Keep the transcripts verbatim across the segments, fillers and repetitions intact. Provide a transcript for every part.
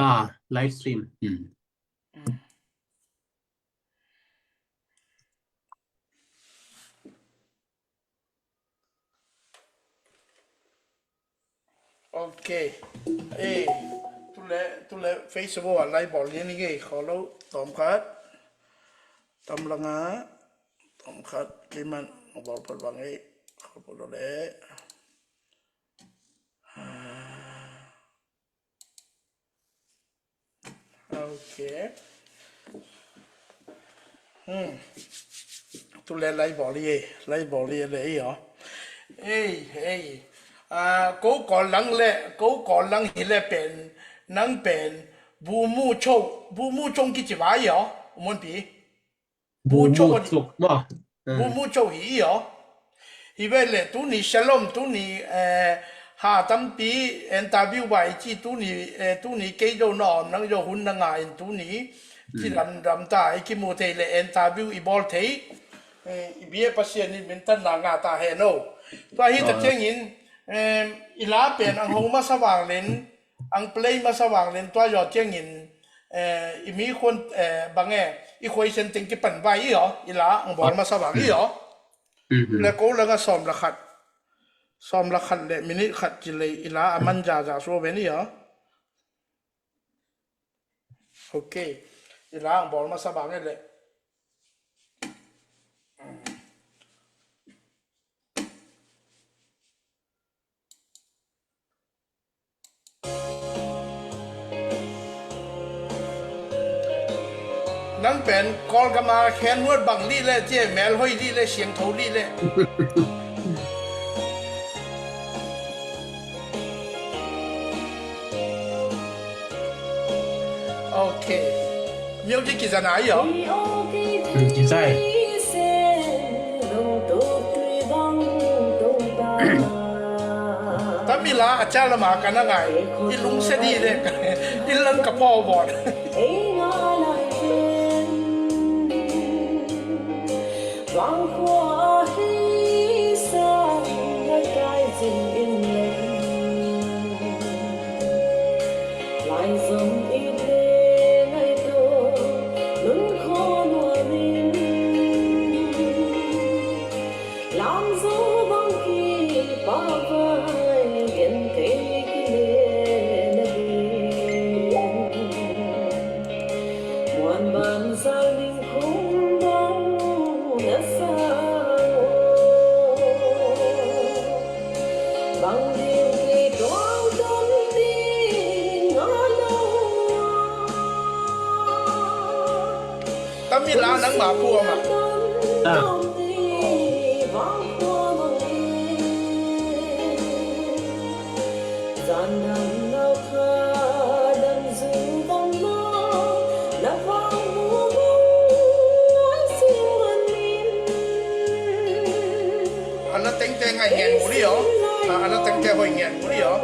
Ah, live stream. Hmm. Ok. Ei, tule, tule Facebook ah live bawl ni ngei kholo, tawm khat. Tam langa, tawm khat, kiman, bawl pat bang ei, kholo le. Ok. Hmm. Tule live bawl hi, live bawl hi le ei aw. Ei, ei. Ah, ko Kawl lang le, ko Kawl lang hi le pen, nang pen, Bumu Cho, Bumu Cho kici vai aw, Munpi. Bumu Cho, Bumu Cho maw? Hmm. Bumu Cho hi aw. Hi ve le tuni Shalom tuni, eh, ha tampi interview vai ci tuni, eh, tuni kei zo na om nang zo hun na nga in tuni. Ci lam lam ta i kimu thei le interview i bawl thei. Eh, i bia Pasian in minthang na nga ta hen aw. Tua hi ta ciangin, eh, i la pen ang hong masa vang len, ang play masa vang len tua zaw ciangin, eh, i mi khuan, eh, bang e, i khuaisen teng kipan vai i aw, i la ang bawl masa vang i aw. Le ko langa sawm le khat. Sawm le khat le minute khat ci le i la a man zaza suak ven i aw. Ok. I la ang bawl masa vang e le. Nang pen Kawlgam a khen nuat bang lih le, ci e, melhoih lih le, siangtho lih le. Ok. Music kizan a i aw. Kizai. Tamila a ca lama ka na ngai. I lungsia di le. I lang ka pawbawt. Vangkhua ahi sang na kai zing in leng, lai zong i te ngai to nun kho nuam in. Lam zo bang ki pa vai gen thei ki le na ding. Muan ban zal ding khum bang na sa. Bang ding ki tuang ton ding a lo. Tamila nangma phuam ah. Ah. A na tengte ngai ngen mu li aw. A, a na tengte hoih ngen mu li aw.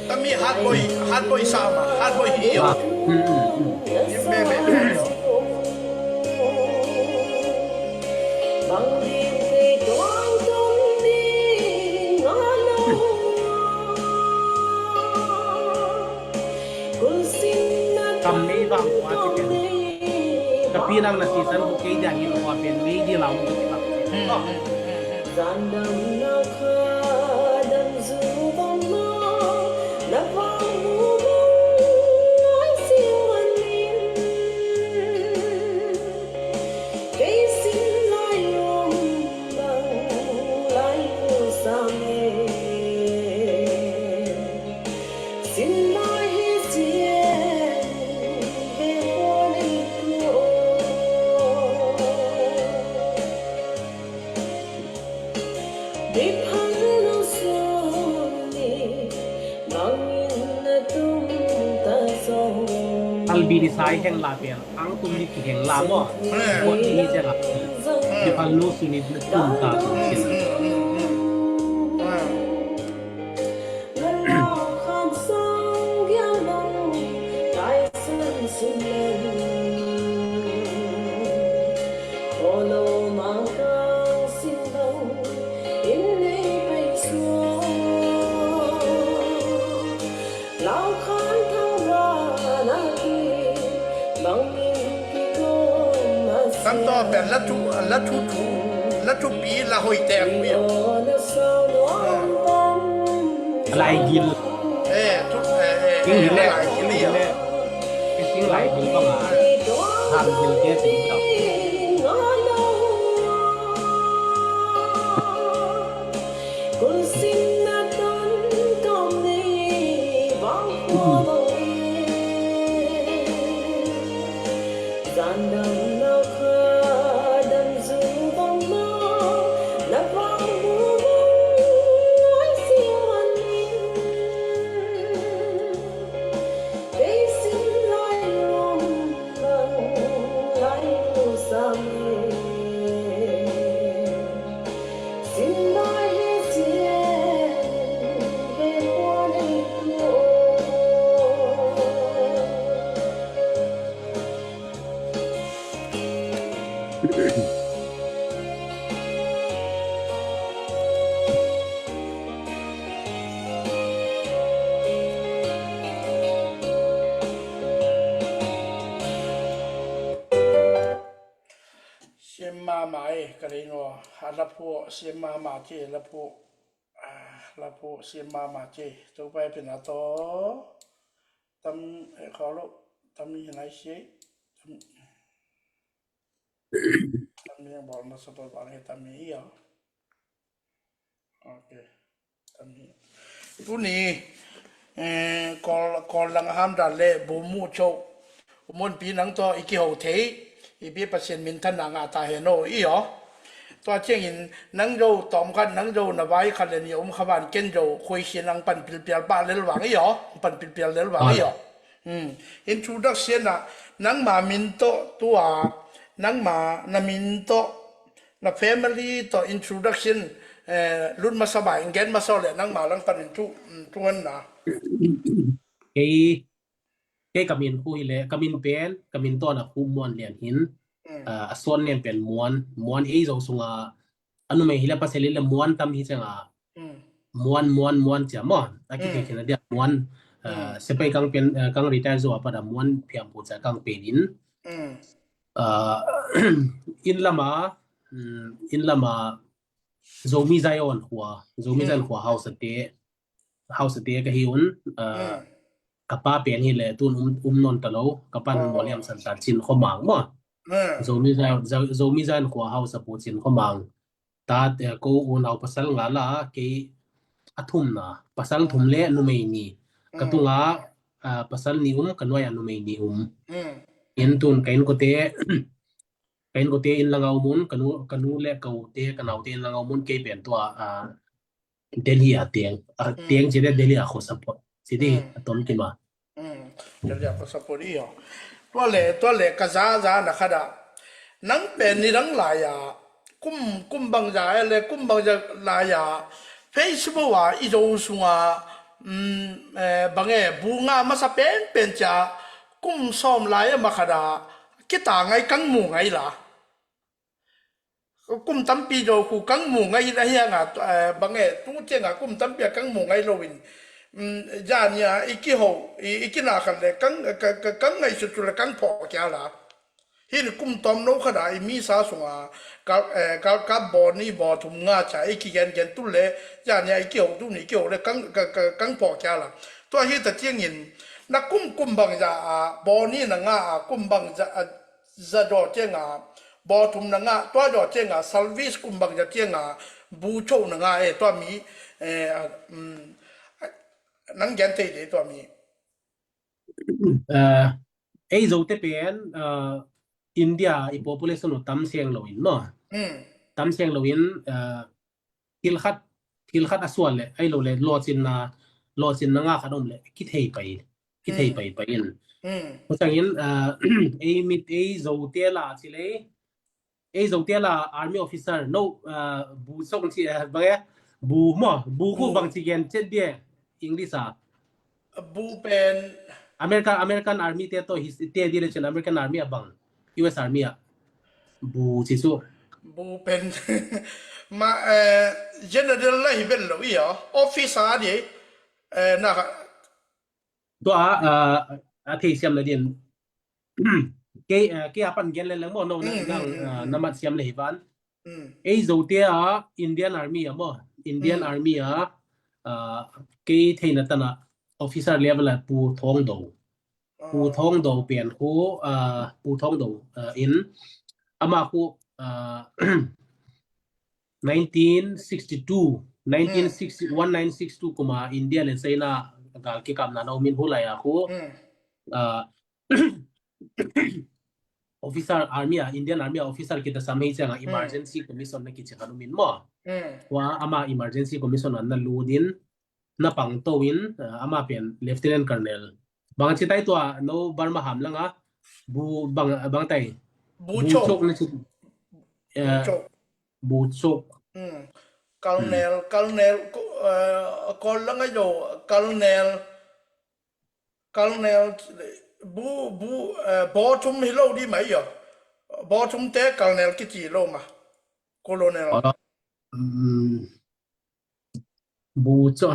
Tami hatboi, hatboi sa ma, hatboi hi. Ah. Hmm, hmm, hmm. Hi bebe. Kam nei vang kua ci pen. Ka pi nang na sisan bu kei dia hin kua pen nei di lau mu ci bang. Hmm, hmm, hmm, hmm. Sinmai hi cian he puan ei tua aw. Biphan lo sun ni bangin na tum ta zong. Albini sai heng la pen ang tum ni ki heng la maw. Kot ni ciang a biphan lo sun ni na tum ta zong. Kan tawh pen la thu, la thu thu, la thupi, la hoih teng uh hi. Lai gil. Eh, thu, eh, eh, King eh, hileh, lai gil hi. King hileh. King lai gil bang a. Ham gil ke tung tau. Siam mahmah e, ka lei nua. A la phuah siam mahmah ci, la phuah. A la phuah siam mahmah ci. Topa i pina to. Tam, eh, kha lo. Tam i hinai si. Tam, tam i bol na sa bol bang he tam i ya. Ok. Tuni, eh, Kawl, Kawl lang a hamdan le bu muh cho. Munpi nang tawh i kiho thei, i pi Pasian minthanna ngah ta hen aw i aw. Tua ciangin nang zo tawm khat, nang zo na vai khat le ni a um kha van ken zo khuai sin ang pan pilpial pah lel vang i aw. Ang pan pilpial lel vang i aw. Hmm. Introduction ah nangma min tawh tua, nangma na min tawh na family tawh introduction, eh, lut masa bai, gen masa le nangma lang panin thu, mm, thu ngen na. Kei, kei ka min khu hi le, ka min pen, ka min tawh na khu Muan Lian hin, mm, ah, a suan lian pen Muan, Muan ei zo sunga, a numei hi le pasal hi le Muan tam hi cianga, mm, Muan, Muan, Muan cia maw. A kithei khin a dia Muan, ah, sepai kang pen, ah, kang retire zo a pada Muan phiam pu cia kang pen in. Mm. Ah, inn lama, mm, inn lama Zomi Zion khua, Zomi Zion khua hausate, hausate ka hi un, ah, ka pa pen hi le tun um, um non ta lo, ka pan Mualiam San Tan Cin Khua Mang maw. Zomi Zion, Zo-, Zomi Zion khua hausapu Cin Khua Mang. Tate, eh, ko unau pasal nga la, kei a thumna, pasal thum le numei ni. Ka tunga, ah, pasal ni um, ka nuai a numei ni um. In tun ka innkote, ka innkote inn langa um un, ka nu, ka nu le ka ute, ka naute inn langa um un, kei pen tua, ah, Delhi a teng, ah, teng ci le Delhi a khuasapot. Ci di, a tom kima. Mm. Tua le, tua le, ka za, za na khat ah. Nang pen ni dang lai ah. Kum, kum bangza eh le, kum bangza lai ah. Facebook ah, i zo sunga, mm, eh, bang eh, bu nga masa pen pen cia, kum sawm lai ah ma khat ah. Kita ngai kang mu ngai la. Kum tampi zo khu kang mu ngai in a hiang a, eh, bang e, tu ciang a kum tampi a kang mu ngai lo in. Mm, zan nia, i kiho, i, i kina khat le, kang, ka, ka, kang ngai sut sut le kang phawh kia la. Hi ni kum tawm no khat a, i misa sung a, ka, eh, ka, ka baw ni baw thum nga cia, i kigen gen tu le, zan nia, i kiho tu ni kiho le, kang, ka, ka, kang phawh kia la. Tua hi ta ciang in, na kum kum bang za a, baw ni na nga a, kum bang za a, za daw cianga, baw thum na nga, tua daw cianga, service kum bang za cianga, bu cho na nga, eh, tua mi, eh, ah, mm, Nang gen thei de tua mi. Ei Zote pen India i population uh tam seng lo in maw? Tam seng lo in thil khat, thil khat a sual le, ei lo le, lawcinna, lawcinna nga khat om le kithei pai, kithei pai pai in. Tua ciangin ei mit, ei Zote la ci le, ei Zote la army officer no, bu song ci bang e, bu maw, bu khu bang ci gen chet bia English a. Bu pen American, American Army te to his te di le chin American Army a bang, U S Army a bu ci su. Bu pen ma general la hi bel lo i a, officer di na. Tua a thei siam na din kei, kei a pan gen le leng maw, no na mat siam le hi van. Ei Zote a Indian Army a maw, Indian Army a kei theina tana officer level a Pu Thawng Do. Pu Thawng Do pian khu, Pu Thawng Do in ama khu nineteen sixty two, nineteen sixty one, nineteen sixty two kuma India le China gal kikapna no min hu lai a khu officer army a, Indian Army a officer kita sam hei cianga emergency commission na kici khan umin maw. Wa ama emergency commission an na ludin na pangto in ama pen Lieutenant Colonel. Bang ci tai tua no Burma ham langa bu bang, bang tai bu chok na ci. Bu chok. Colonel, Colonel, Kol langa yo Colonel. Colonel bu, bu bo thum hi lo di mai yo. Bo thum te Colonel kici lo ma. Colonel. Bu cho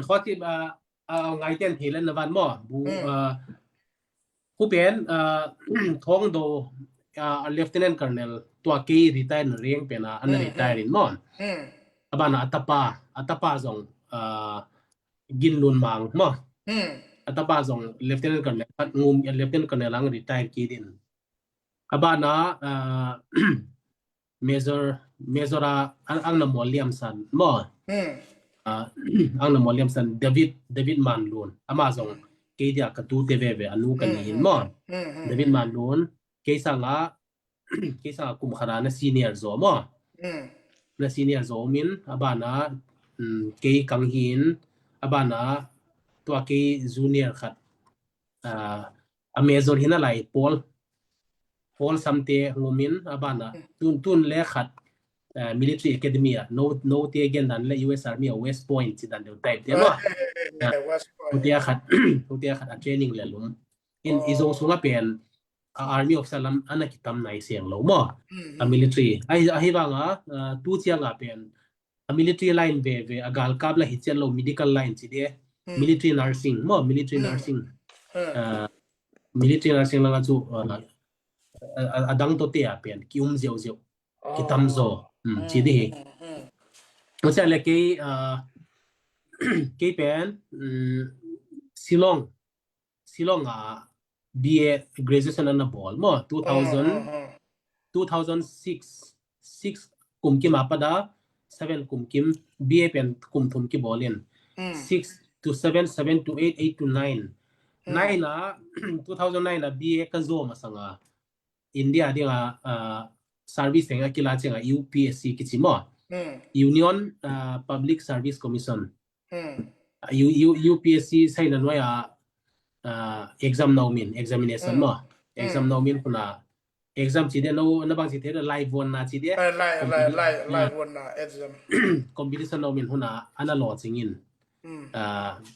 khoti ba ngai ten hi len na van maw bu. Khu pen Thawng Do Lieutenant Colonel tua kei retire na reng pen a an retire in maw. Abana atapa, atapa zong Gin Lun Mang maw. Atapa zong Lieutenant Colonel khat ngum, Lieutenant Colonel ang retire ki din. Abana Major, Major a ang, ang na Mual Liam San maw. Ang na Mual Liam San David, David Man Lun. Ama zong kei dia ka tute veve anu ka ni hin maw. David Man Lun kei sanga, kei sanga kum khana na senior zo maw. Na senior zo min abana kei kang hin abana tua kei junior khat a Major hina lai Paul, Paul Samte ngumin abana tun, tun le khat military academy a no, no te gen dan le U S Army a West Point ci dan deu type te maw. Ute a khat, ute a khat a training le lum in i Zo sunga pen a army officer lam ana kitam nai siang lo maw. A military ahi, ahi vanga tu cianga pen a military line veve a galkap la hi cian lo medical line ci de. Military nursing maw, military nursing. Military nursing langa cu a dang to te a pen ki um ziau ziau, ki tam zo ci di hi. Tua ciang le kei, kei pen Shillong, Shillong a B A graduation ana bawl maw, two thousand, two thousand six, six kum kim a pada seven kum kim, B A pen kum thum ki bawl in. Six to seven, seven to eight, eight to nine. Nine a, two thousand nine a B A ka zo masanga India dinga service teng a kila cianga U P S C kici maw. Union Public Service Commission. U, U, U P S C saina nuai a exam na umin, examination maw. Exam na umin kuna exam ci de no, na bang ci te lai vonna ci de. Lai, lai, lai, lai vonna exam. Competition na umin huna ana lo cingin.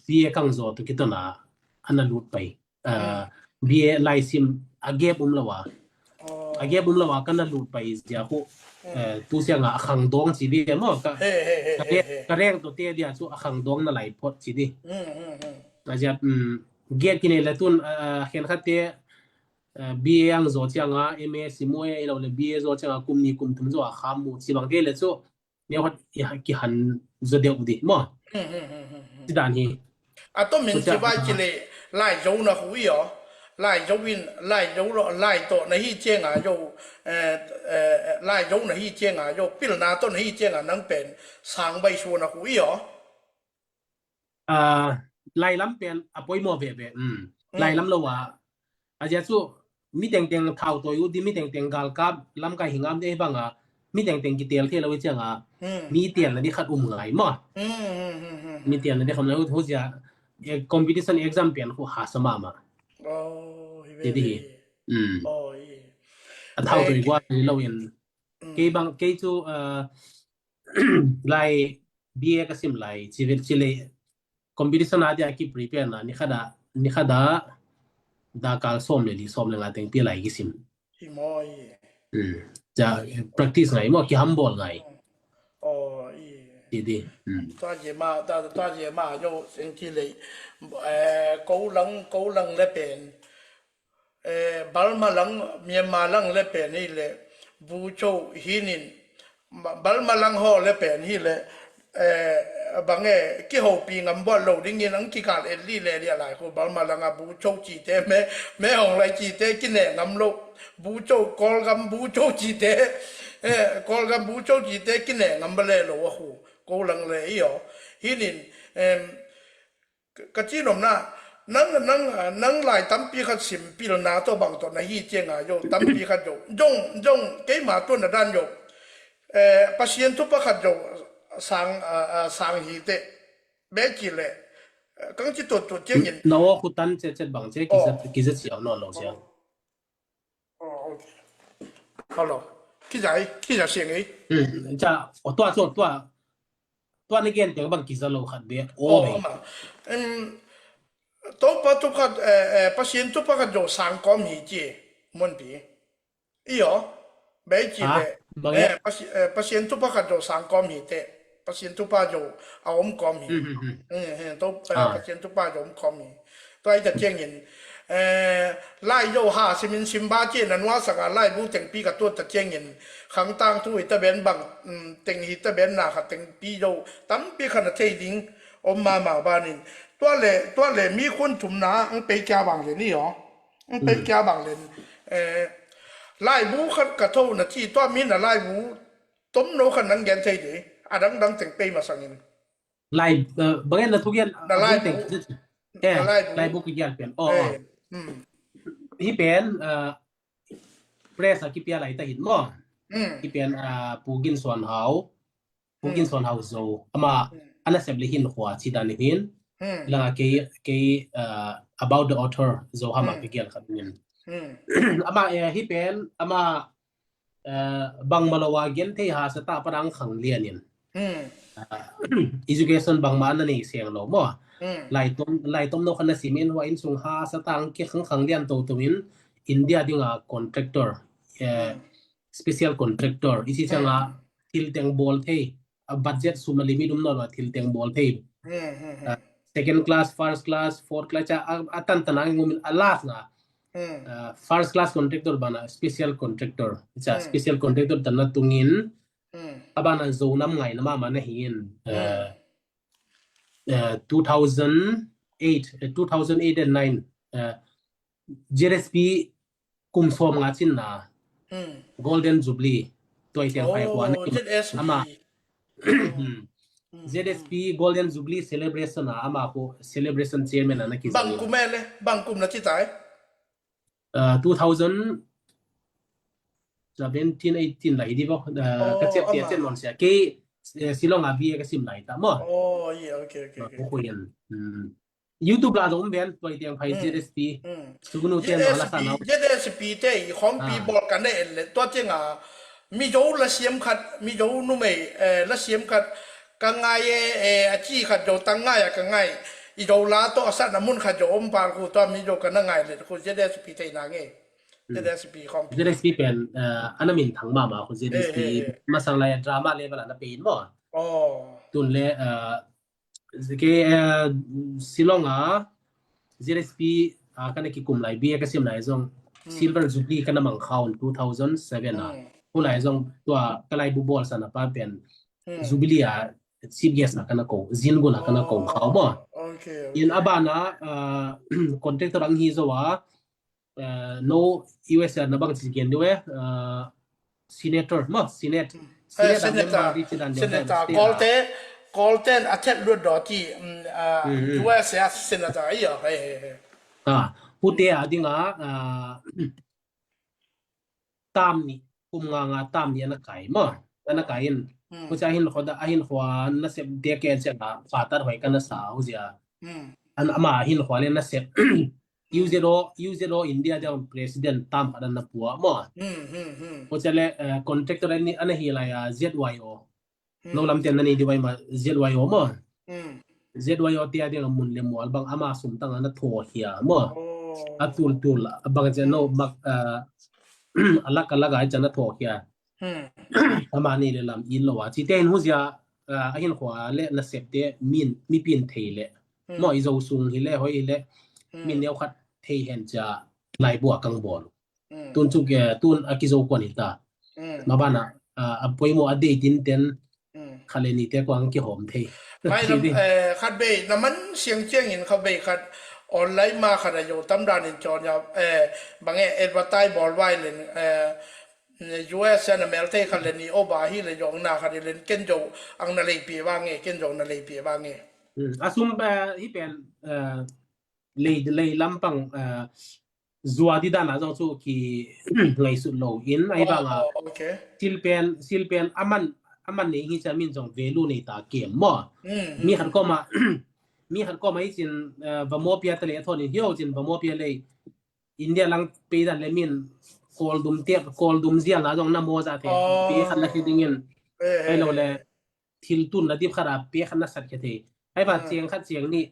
B A kang zo tu kitona ana lut pai. B A laisim a gap um lo a. A gap um lo a kana lut pai zia khu. Tu sianga a khang dong ci di maw ka. Ka reng to te dia cu a khang dong na lai phot ci di. A zia gate kinei le tun khen khat te B A ang zo cianga M A simu e lo le B A zo cianga kum ni kum thum zo a kham mu ci bang te le cu. Neu khat kihan zaw deuh dih maw? Ci dan hi. A tomin ci vai ci le lai zo na hu i aw. Lai zo in, lai zo lo, lai tawh na hi cianga zo, lai zo na hi cianga zo, pilna tawh na hi cianga nang pen sang bai suan a hu i aw. Lailam pen a poimaw veve. Mm. Mm. Lailam lo a, a zia chu mi tengteng thau tawi uh di, mi tengteng galkap lamkai hi ngam de bang a, mi tengteng kitel thei lo i ciang a, mm, mi telna di khat um ngai maw. Mm, mm, mm, mm. Mi telna di khat um ngai, hu zia, eh, competition exam pen khu hasa mahmah. Oh, hi ve, hi di hi. Mm. Oh, hi. A thau tawi gual ni lo in. Mm. Kei bang, kei chu, uh, lai B A ka sim lai, ci vet ci le competition a dia ki prepare na, ni khada, ni khada, da kal sawm le li, sawm le nga teng pi lai kisim. Hi maw hi. Hmm. Ca practice ngai maw, ki humble ngai. Oh, hi. Hi di. Hmm. Tua je ma, ta, tua je ma, yo, seng ki le, eh, ko lang, ko lang le pen. Eh, Burma lang, Myanmar lang le pen hi le, Bucho hi nin, Ba-, Burma lang ho le pen hi le, eh, bang e, kihopi ngam buat lo dingin ang kikal et li le lia lai ko Burma lang a Bucho cite, me, me hong lai cite, kine ngam lo, Bucho, Kawlgam Bucho cite, eh, Kawlgam Bucho cite, kine ngam ba le lo a hu, ko lang le i o. Hi nin, em, Ka, ka ci nopna, nang, nang, nang lai tampi khat sim pilna tawh bang tawh na hi ciang a yo, tampi khat yo. Zong, zong, keima tuan na dan yo. Eh, Pasian thupha khat yo, sang, ah, ah, sang hi te. Be ci le, eh, kang ci tuat tuat ciangin. Na aw khutan cet cet bang cia, kiza, oh, kiza ciau nawn lo cia. Oh, okay. Hello. Kizai, kiza siang ei. Hmm, ca, oh, tua, tua, tua. Tua na gen teng bang kiza lo khat be. Oh, oh, be. Ama. Em, Topa thupha khat, eh, eh, Pasian thupha khat zo sang kawm hi ci. Mun pi. Iyo. Be ci le. Bang e? Eh, Pasi-, eh, Pasian thupha khat zo sang kawm hi te. Pasian thupha zo a om kawm hi. Hmm, hmm, hmm. Eh, eh, to, eh, ah. Pasian thupha zo om kawm hi. Tua hi ta ciangin, eh, lai zo ha simin simba ci na nuasanga lai bu tengpi ka tuat ta ciangin, khang tang thu hi ta ben bang, mm, teng hi ta ben na kha tengpi zo tampi kha na thei ding om mama banin. Tua le, tua le mi khun thumna ang pei kia bang le ni yo. Ang pei kia bang le, eh, lai bu khat ka tho na ci tua mi na lai bu tom no khan nang gen thei de. Adang dang teng pei masangin. Lai, eh, bang en na thugen, na lai bu. Eh, na lai bu. Lai bu kigial pen. Oh, eh, oh. Hmm. Hi pen, eh, press a kipia lai ta hin maw. Hmm. Hi pen, eh, Pu Gin Suan Hau. Pu Gin Suan Hau Zo. Ama, hmm, ana sep le hin khua ci dan hin. Hmm. Langa kei, kei, eh, about the author Zo Hama, hmm, kigial khat hin. Hmm. Ama, eh, hi pen, ama, eh, bangmah lo a gen thei ha sa ta padang khang lianin. Hmm. Eh, education bangmah na nei seng lo maw. Hmm. Lai tom, lai tom no khan na simin hua in sung ha sa tang ki khang khang lian to tumin India dinga contractor, eh, hmm, special contractor. Isi, hmm, changa thil teng bol thei. A budget sum a limit um nawn lo a thil teng bawl thei. Hmm, hmm, hmm. Ah, second class, first class, fourth class, a, a, a tan tan a ngumin a last na. Hmm. Ah, first class contractor bana special contractor. It's a, hmm, special contractor tan na tungin. Hmm. A bana Zo nam ngai na mama na hin. Hmm. Ah, ah, two thousand eight, eh, two thousand eight and nine. Ah, Z S P kum sawm nga cin na, hmm, Golden Jubilee, tua i tiang pai, oh, khuan, Z S P. Ama, hmm, hmm, Z S P Golden Jubilee celebration a, ama ko celebration chairman a na ki. Bang kum e le, bang kum na ci tai? Ah, two thousand seventeen, eighteen lai di bo. Ah, oh, ka ciap tia ama. Cian mon sia. Kei, eh, Shillong a B A ka sim lai ta mo. Oh, yeah, okay, okay, ah, okay. Ko ko yan. Hmm. YouTube la zong ben, tua i tiang pai, hmm, Z S P. Hmm. Sugunu tiang la sa nau. Z S P te i khawmpi, ah, bawl ka ne en le, tua tiang a, Mizo la siam khat, Mizo numei, eh, la siam khat, ka ngai e, eh, a ci khat zo tang ngai a ka ngai. I zo la to a sa na mun khat zo om pal khu, tua Mizo ka na ngai le, khu Z S P te i na nge. Hmm. Z S P khawmpi. Z S P pen, eh, ana min thang mama khu Z S P. Eh, eh, eh. Masang lai a drama level ana pe in mo. Oh. Tun le, eh, Ke, eh, Shillong a Z S P a kana kikum lai, B A ka sim lai zong, hmm, Silver Jubilee kana mang khaun two thousand seven a. Hmm. Hu lai zong tua ka lai bu bawl sana pa pen, hmm, Jubilee a chief guest a kana ko, zin gun a kana ko khau mo. Okay, okay. In a bana, ah, contractor ang hi zo a, eh, no U S A na bang ci gen diu e, eh, senator, mo, senate. Hmm. Senate, eh, senator, senator, Kawlte, Kawlten a thet luat daw ci, mm, ah, Mm, mm. U S A senator ahi a, hei, hei, hei. Ah, hute a dinga, ah, tam nih, kum nga nga tam nih ana kai maw. Ana kai in. Mm. Hucia a hinkhua da, a hinkhua nasep te ke cianga, fatat huai ka na sa, hucia. Mm. An ama a hinkhua le nasep. U Z O, U Z O India dia president tam khat ana pua maw. Mm, mm, mm. Hucia le, eh, contractor ani, ana hi lai a Z Y O. Hmm. No lamte na nei di vai ma Z Y O maw. Hmm. Z Y O te a ding a mun le mual bang ama sum tang ana thawkhia maw. Oh. A tultul a bang cian no, hmm, bak, ah, a lak a lak a cian a thawkhia. Hmm. Ama ni le lam in lo a. Cite in huzia, ah, a hinkhua le nasepte min, mipi in thei le. Hmm. Maw i Zo sung hi le, hoi hi le. Hmm. Min neu khat thei hen cia lai bua kang bawl. Mm. Tun cu ke, tun a kizo kuan hi ta. Mm. Mabana, ah, a poimaw a deitin ten, mm, khat le nite kuang kihawm thei. Vai lam, eh, khat bei, na man siang ciangin khat bei khat online ma khat a yo tam dan in cawn ya, eh, bang e advertise bawl vai len, eh, U S A na mel thei khat le ni o ba hi le yo na khat len ken zo ang na lei pi ba nge, ken zo na lei pi ba nge. Mm. A sum, eh, hi pen, eh, lei, lei lampang, eh, zua di dan a zong cu ki ngaihsut lo in, ahi bang a, oh, okay, sil pen, sil pen a man, a man nei hi cia min zong value nei ta kem maw. Mm, mm. Mi khat kawma, mi khat kawma i cin, eh, va mawpia ta lei a thon in hio cin va mawpia lei India lang pei dan le min Kawldum tiak, Kawldum zial na zong na maw za thei. Oh. Pi khat na khi dingin. Eh, eh, hei lo le, eh, thil tun na dip khat a pi khat na sat khi thei. Hei va, ah, ciang khat ciang ni,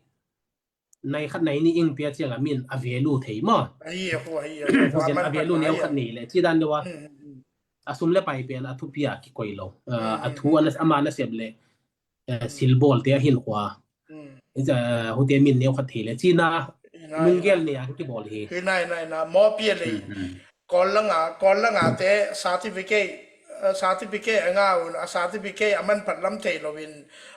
nai khat nai ni ing pia ciang a min a value thei maw. Ahi, ahu, ahi, ahu. Aman a value neu khat nei le ci dan deuh a. Hmm, hmm, hmm. A sum le pai pen a thupi a kikoi lo. Ah, a thu ana, ama nasep le, eh, silbawl te a hinkhua. Hmm. Hute min neu khat thei le ci na. Hi na, lunggel nei a kibawl hi. Hi na, hi na, hi na. Mawpia le. Hmm, hmm. Kawl langa, Kawl langa te certificate, eh, certificate a ngah un, a certificate a manphat lam thei loin,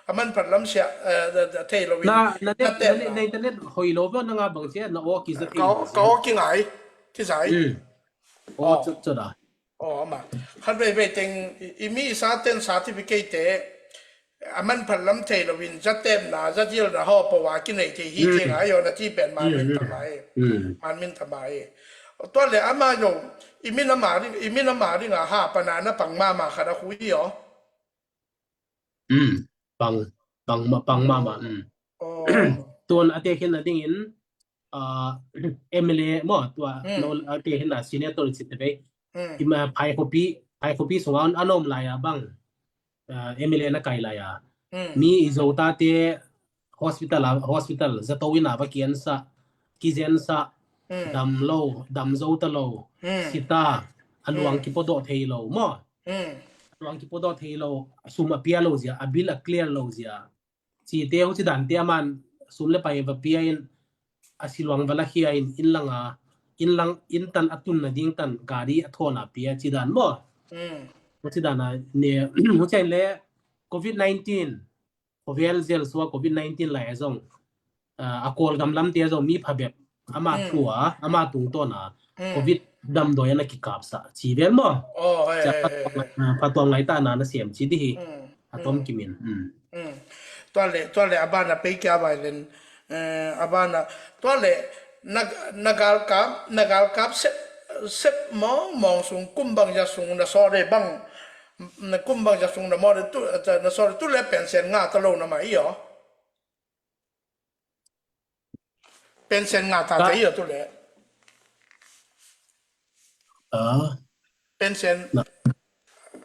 a manphat lam sia, eh, thei loin. Na, na net, na net, na internet hoi lo bang na ngah bang cia, na aw kiza thei. Ka aw kingai, kizai. Mm. Aw, cot cot a. Aw, ama. Khat veivei teng, i, i mi i sa ten certificate te, a manphat lam thei loin, za tepna, za dilna haw pawa kinei thei hi thei ngai aw na ti pen man min ta mai. Mm. Man min ta mai. Tua le ama yo, i min ama ding, i min ama ding a ha pana na pang mama khat a hui aw. Mm. Pang, pang ma, pang mama. Mm. Aw. Tuan a tekhin a dingin, ah, M L A maw, tua, mm, no, a tekhin a senator cite vei. Mm. Ima phai khopi, phai khopi sunga an om lai a bang. Ah, M L A na kai lai a. Mm. Mi i Zo tate hospital a, hospital zato in a va kiansa, kizensa, mm, dam lo, dam zo ta lo, mm, sita, a luang, mm, kipawdawh thei lo maw. Mm. A luang kipawdawh thei lo, a sum a pia lo zia, a bill a clear lo zia. Cite huci dante a man sum le pai va pia in, a siluang va lakhia in, inn langa, inn lang, inn tan a tunna ding tan, gari a thawna pia ci dan maw. Mm. Huci dana ne, huci le covid nineteen, khovel zel sua covid nineteen lai a zong, ah, a Kawlgam lamte a zong mi phabep ama, mm, thu a, ama tungtawn a, mm, covid damdawi ana kikapsa ci vel maw. Oh, hei, hei, hei, hei. Ah, phatuam ngaitana na siam ci di hi. Mm, a tom, mm, kimin. Mm. Mm. Tua le, tua le a bana pei kia vai len, eh, a bana, tua le na, na galkap, na galkap sep, sep mawngmawng sung kum bang ya sung na sawh le bang, na kum bang ya sung na mawh le tu, na sawh le tu le pension nga ta lo na mai aw. Pension nga ta, ta i aw tu le. Ah. Pension. Na.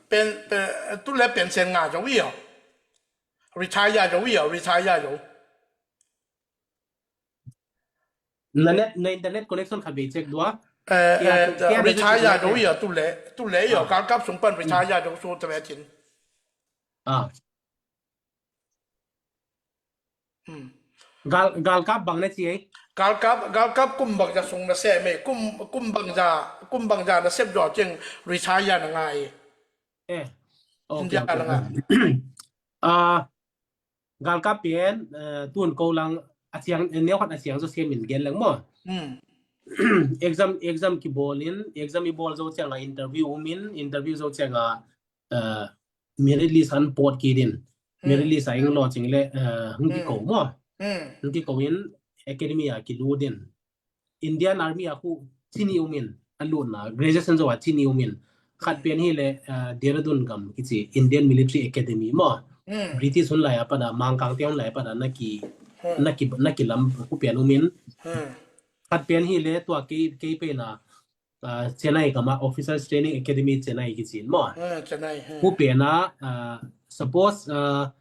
Pen, pen, tu le pension nga zo i aw. Retire zo i aw, retire zo. Na net, na internet connection kha be check dua. Eh, eh, retire zo i aw tu le, tu le i aw, ah, galkap sung pan retire zo su ta ve cin. Ah. Hmm. Gal, galkap bang na ci ei? Galkap, galkap kum bang za sung na sem ei, kum, kum bang za, kum bang za na sem zaw ceng retire na ngai. Eh. Okay, okay. Ah, galkap pen, eh, tun ko lang a ciang, eh, neu khat a ciang zo sem in gen lang maw. Hmm. Exam, exam kibawl in, exam i bawl zo ciang a interview um in, interview zo ciang a, eh, merit list an pawt kit in. Merit list ah ing lawh cing le, eh, hong kiko maw. Hong kiko in academy ah kilut in. Indian Army ah khu cini um in a lutna, graduation zo ah cini um in. Khat pen hi le, eh, Dehradun gam kici Indian Military Academy maw. British hun lai a pat a, Mangkangte hun lai a pat a na ki, na ki, na kilam khu pen um in. Khat pen hi le tua kei, kei pen a, ah, Chennai gam ah Officers Training Academy Chennai kici in maw. Khu pen a, ah, suppose, ah,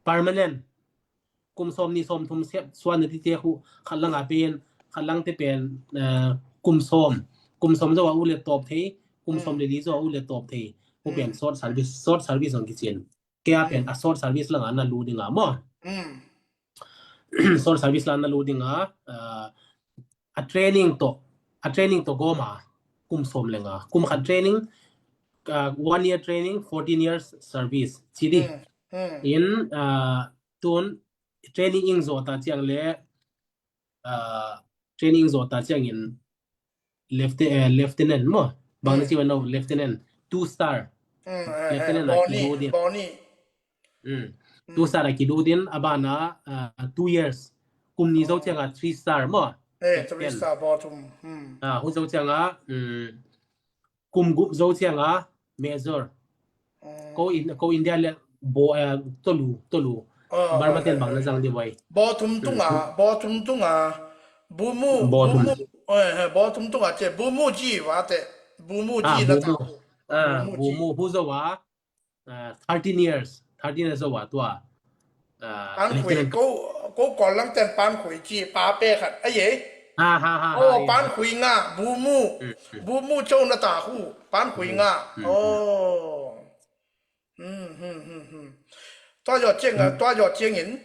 permanent kum sawm nih sawm thum sep suan na tite khu khat lang a pen, khat lang te pen, ah, kum sawm, kum sawm zo a u le tawp thei, kum sawm le li zo a u le tawp thei. Khu pen short service, short service zong kici in. Kei a pen a short service lang a na lut ding a maw. Short service lang a na lut ding a, ah, a training tawh, a training tawh gawm a kum sawm le nga. Kum khat training, ah, one year training, fourteen years service ci ding. In, ah, tun training ing zawh ta ciang le, ah, training zawh ta ciangin lefte-, eh, lieutenant maw. Bang na ci wan lo, lieutenant, two star. Lieutenant a kilut in. Two star a kilut in, a ban a, ah, two years. Kum nih zo ciang a three star maw. Three star, baw thum. Ah, hu zo ciang a, um, kum guk zo ciang a major. Ko in, ko India le bo, eh, tolu, tolu. Burma ten bang na zang di wai. Baw thum tung a, baw thum tung a, bumu, bumu, eh, eh, baw thum tung a ce, bumu ji wa te, bumu ji na ta. Bumu, bumu hu zo wa, ah, thirteen years, thirteen years zo wa tua. Ah, pankhui, ko, ko Kawl lang ten pankhui ci, pa pe khat, a ye. Ha, ha, ha, oh, pankhui nga, bumu, bumu co na ta hu, pankhui nga. Oh. Tua yaw ciang, tua yaw ciang in.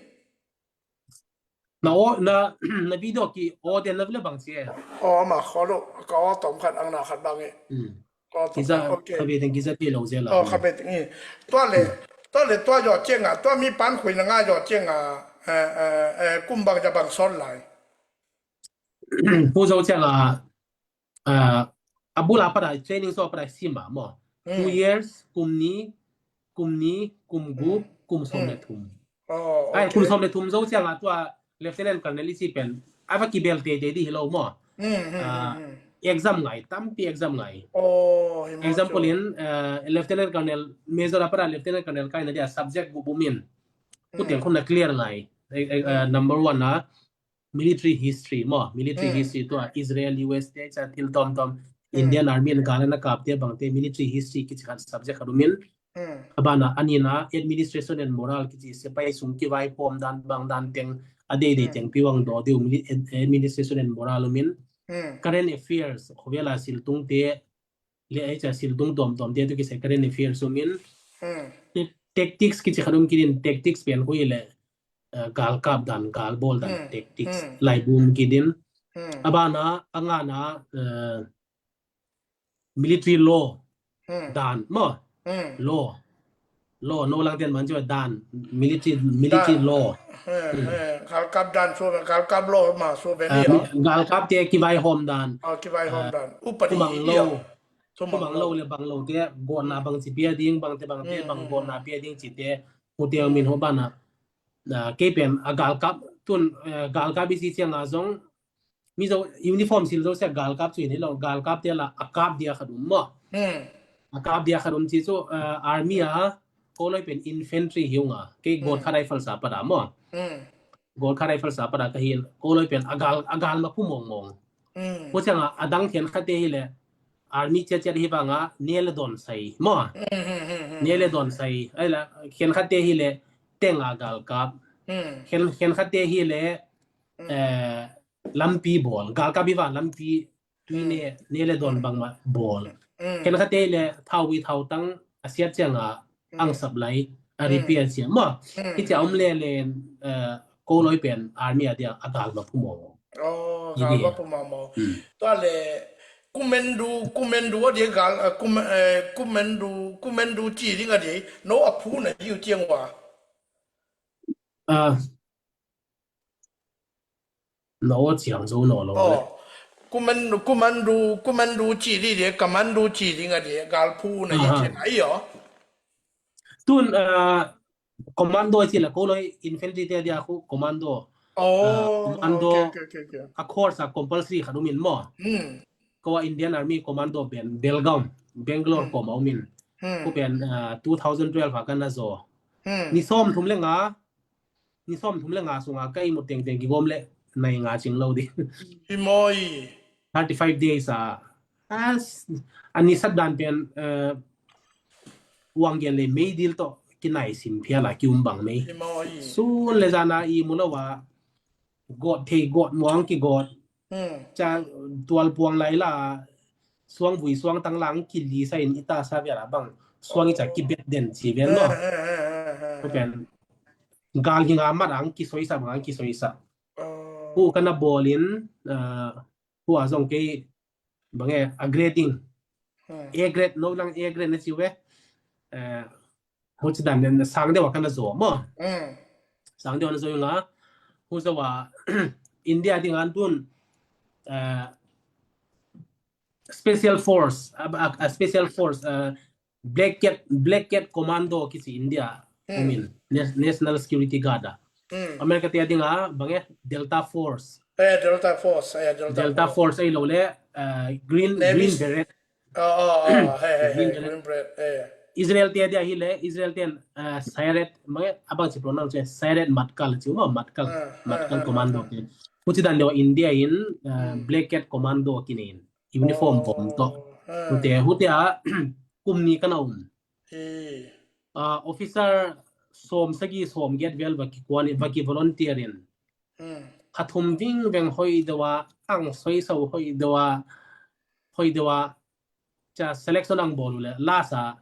Na aw, na, na video ki aw den na vile bang ci e. Aw, ama khaw lo, ka aw tom khat ang na khat bang e. Aw tom khat, okay. Khabe teng kiza ti lo zel a. Aw, khabe teng i. Tua le, tua le tua yaw ciang a, tua mi pankhui na nga yaw ciang a, eh, eh, eh, kum bang ja bang sawt lai. Pu zo ciang a, ah, a bul a pat a training zo a pat a sim a maw. Two years, kum nih, kum nih, kum guk, kum sawm le thum. Ai, kum sawm le thum zo ciang a tua Lieutenant Colonel i ci pen a va kibel teitei di hi lo maw. Ah, exam ngai, tampi exam ngai. Example in, ah, Lieutenant Colonel, Major a pat a Lieutenant Colonel kai na dia subject guk bum in. Kutiang khun na clear ngai. Eh, eh, ah, number one a military history maw, military history tua Israel, U S te ca thil tawmtawm, Indian Army in gal a na kapte bangte military history kici khat subject khat um in. A ban a, a nihna administration and moral kici sepai sung kivaihawm dan bang dan teng a deidei teng piwang daw deuh mili-, ad-, administration and moral um in. Current affairs, khuavela siltungte, le ai ca siltung tuamtuam te tu kisai current affairs um in. Te-, tactics kici khat um kidin, tactics pian khui le, eh, galkap dan, galbawl dan, tactics, laibum kidin. A ban a, a ngan a, eh, military law dan maw. Law. Law, no lang ten man ciwa dan, military, military law. Galkap dan, so, galkap law ma, so, galkap te kivaihawm dan. Kivaihawm dan. Upadi kumang lo. Kumang lo le bang lo te, gawtna bang ci pia ding, bang te bang te, bang gawtna pia ding ci te, hu te min ho ban a. Kei pen a galkap, tun, eh, galkap i ci ciang a zong, mi zo uniform sil zo sia galkap cu in hi lo, galkap te la a kap dia khat um maw. A kap dia khat um ci cu, eh, army a, ko loi pen infantry hi ung a, kei Gorkha Rifles a pat a maw. Gorkha Rifles a pat a ka hi in, ko loi pen a gal, a gal ma phu mawngmawng. Ko ciang a, a dang thian khat te hi le, army ciatciat hi vang a, ne le dawn sai maw. Ne le dawn sai, ai la, thian khat te hi le, teng a galkap. Thian, thian khat te hi le, eh, lampi bawl, galkap i va lampi tui ne, ne le dawn bangmah bawl. Khen khat te le thau i thau tang a siat ciang a ang sap lai, a repair ciang maw. Hi cia om le le, eh, ko loi pen army a dia a gal ma phu maw. Oh, gal ma phu maw maw. Tua le kumendu, kumendu a dia gal, eh, kum-, eh, kumendu, kumendu ci ding a dia, no a phu na hiu ciang wa. Ah, Na aw ciang zo naw lo. Kumandu, kumandu, kumandu ci di de, kamandu ci di nga de, galphu na hi ciang ai aw. Tun, ah, commando ci la ko loi infantry te dia khu commando. Oh, Commando. Okay, okay, okay, okay. A course a compulsory khat um in maw. Hmm. Ko a Indian Army commando pen Belgaum, Bangalore Hmm. kawm a um in. Hmm. Ko pen, ah, two thousand twelve a ka na zo. Hmm. Ni sawm thum le nga, ni sawm thum le nga sunga ka i mut tengteng kigawm le nai nga cing lo di. Hi maw i. Thirty-five days a, as, a ni sat dan pen, eh, wang gen le mei dil to kinai sim phia la ki um bang mei. Hi maw i. Sun le zana i mu lo wa, got thei got muang ki got. Hmm. Ca tual puang lai la, suang vui suang tang lang ki li sa in i ta sa via la bang, suang i ca ki bet den ci ven lo. Eh, eh, eh, eh, eh, eh. Ko pen, gal hi nga mat ang ki soi sa, bang ang ki soi sa. Oh. Hu ka na bawlin, ah, hu a zong kei, bang e, a grading. Hmm. A grade, no lang A grade na ci ve. Eh, hu ci dan den sang deuh a ka na zo maw. Hmm. Sang deuh a na zo nga, hu zo wa, India ding an tun, eh, special force, a, a, a special force, eh, Black Cat, Black Cat Commando kici India, Hmm. I mean, Nas-, National Security Guard a. Hmm. America te ding a, bang e, Delta Force. Eh, Delta Force, eh, Delta Delta Force. Force ei lo le, eh, Green, Navy Green s- Beret. Oh, oh, oh, hey, hey, hey, Green Beret. Green Beret, eh. Israel te dia hi le, Israel ten, eh, Sayeret, bang e, a bang ci pronounce, Sayeret Matkal ci maw, Matkal, Ah, Matkal ah, Commando ah, te. Hu ci dan le wa India in, eh, Hmm. Black Cat Commando kinen. Uniform Oh, vom to. ah. Hu te, hu te a, kum ni ka na um. Hi. Ah, officer sawm sagi sawm giat vel va ki kuan, va ki volunteer in. Hmm. Kha thum ving veng hoi deuh a, ang soi sau hoi deuh a, hoi deuh a, ca selection ang bawl uh le, last a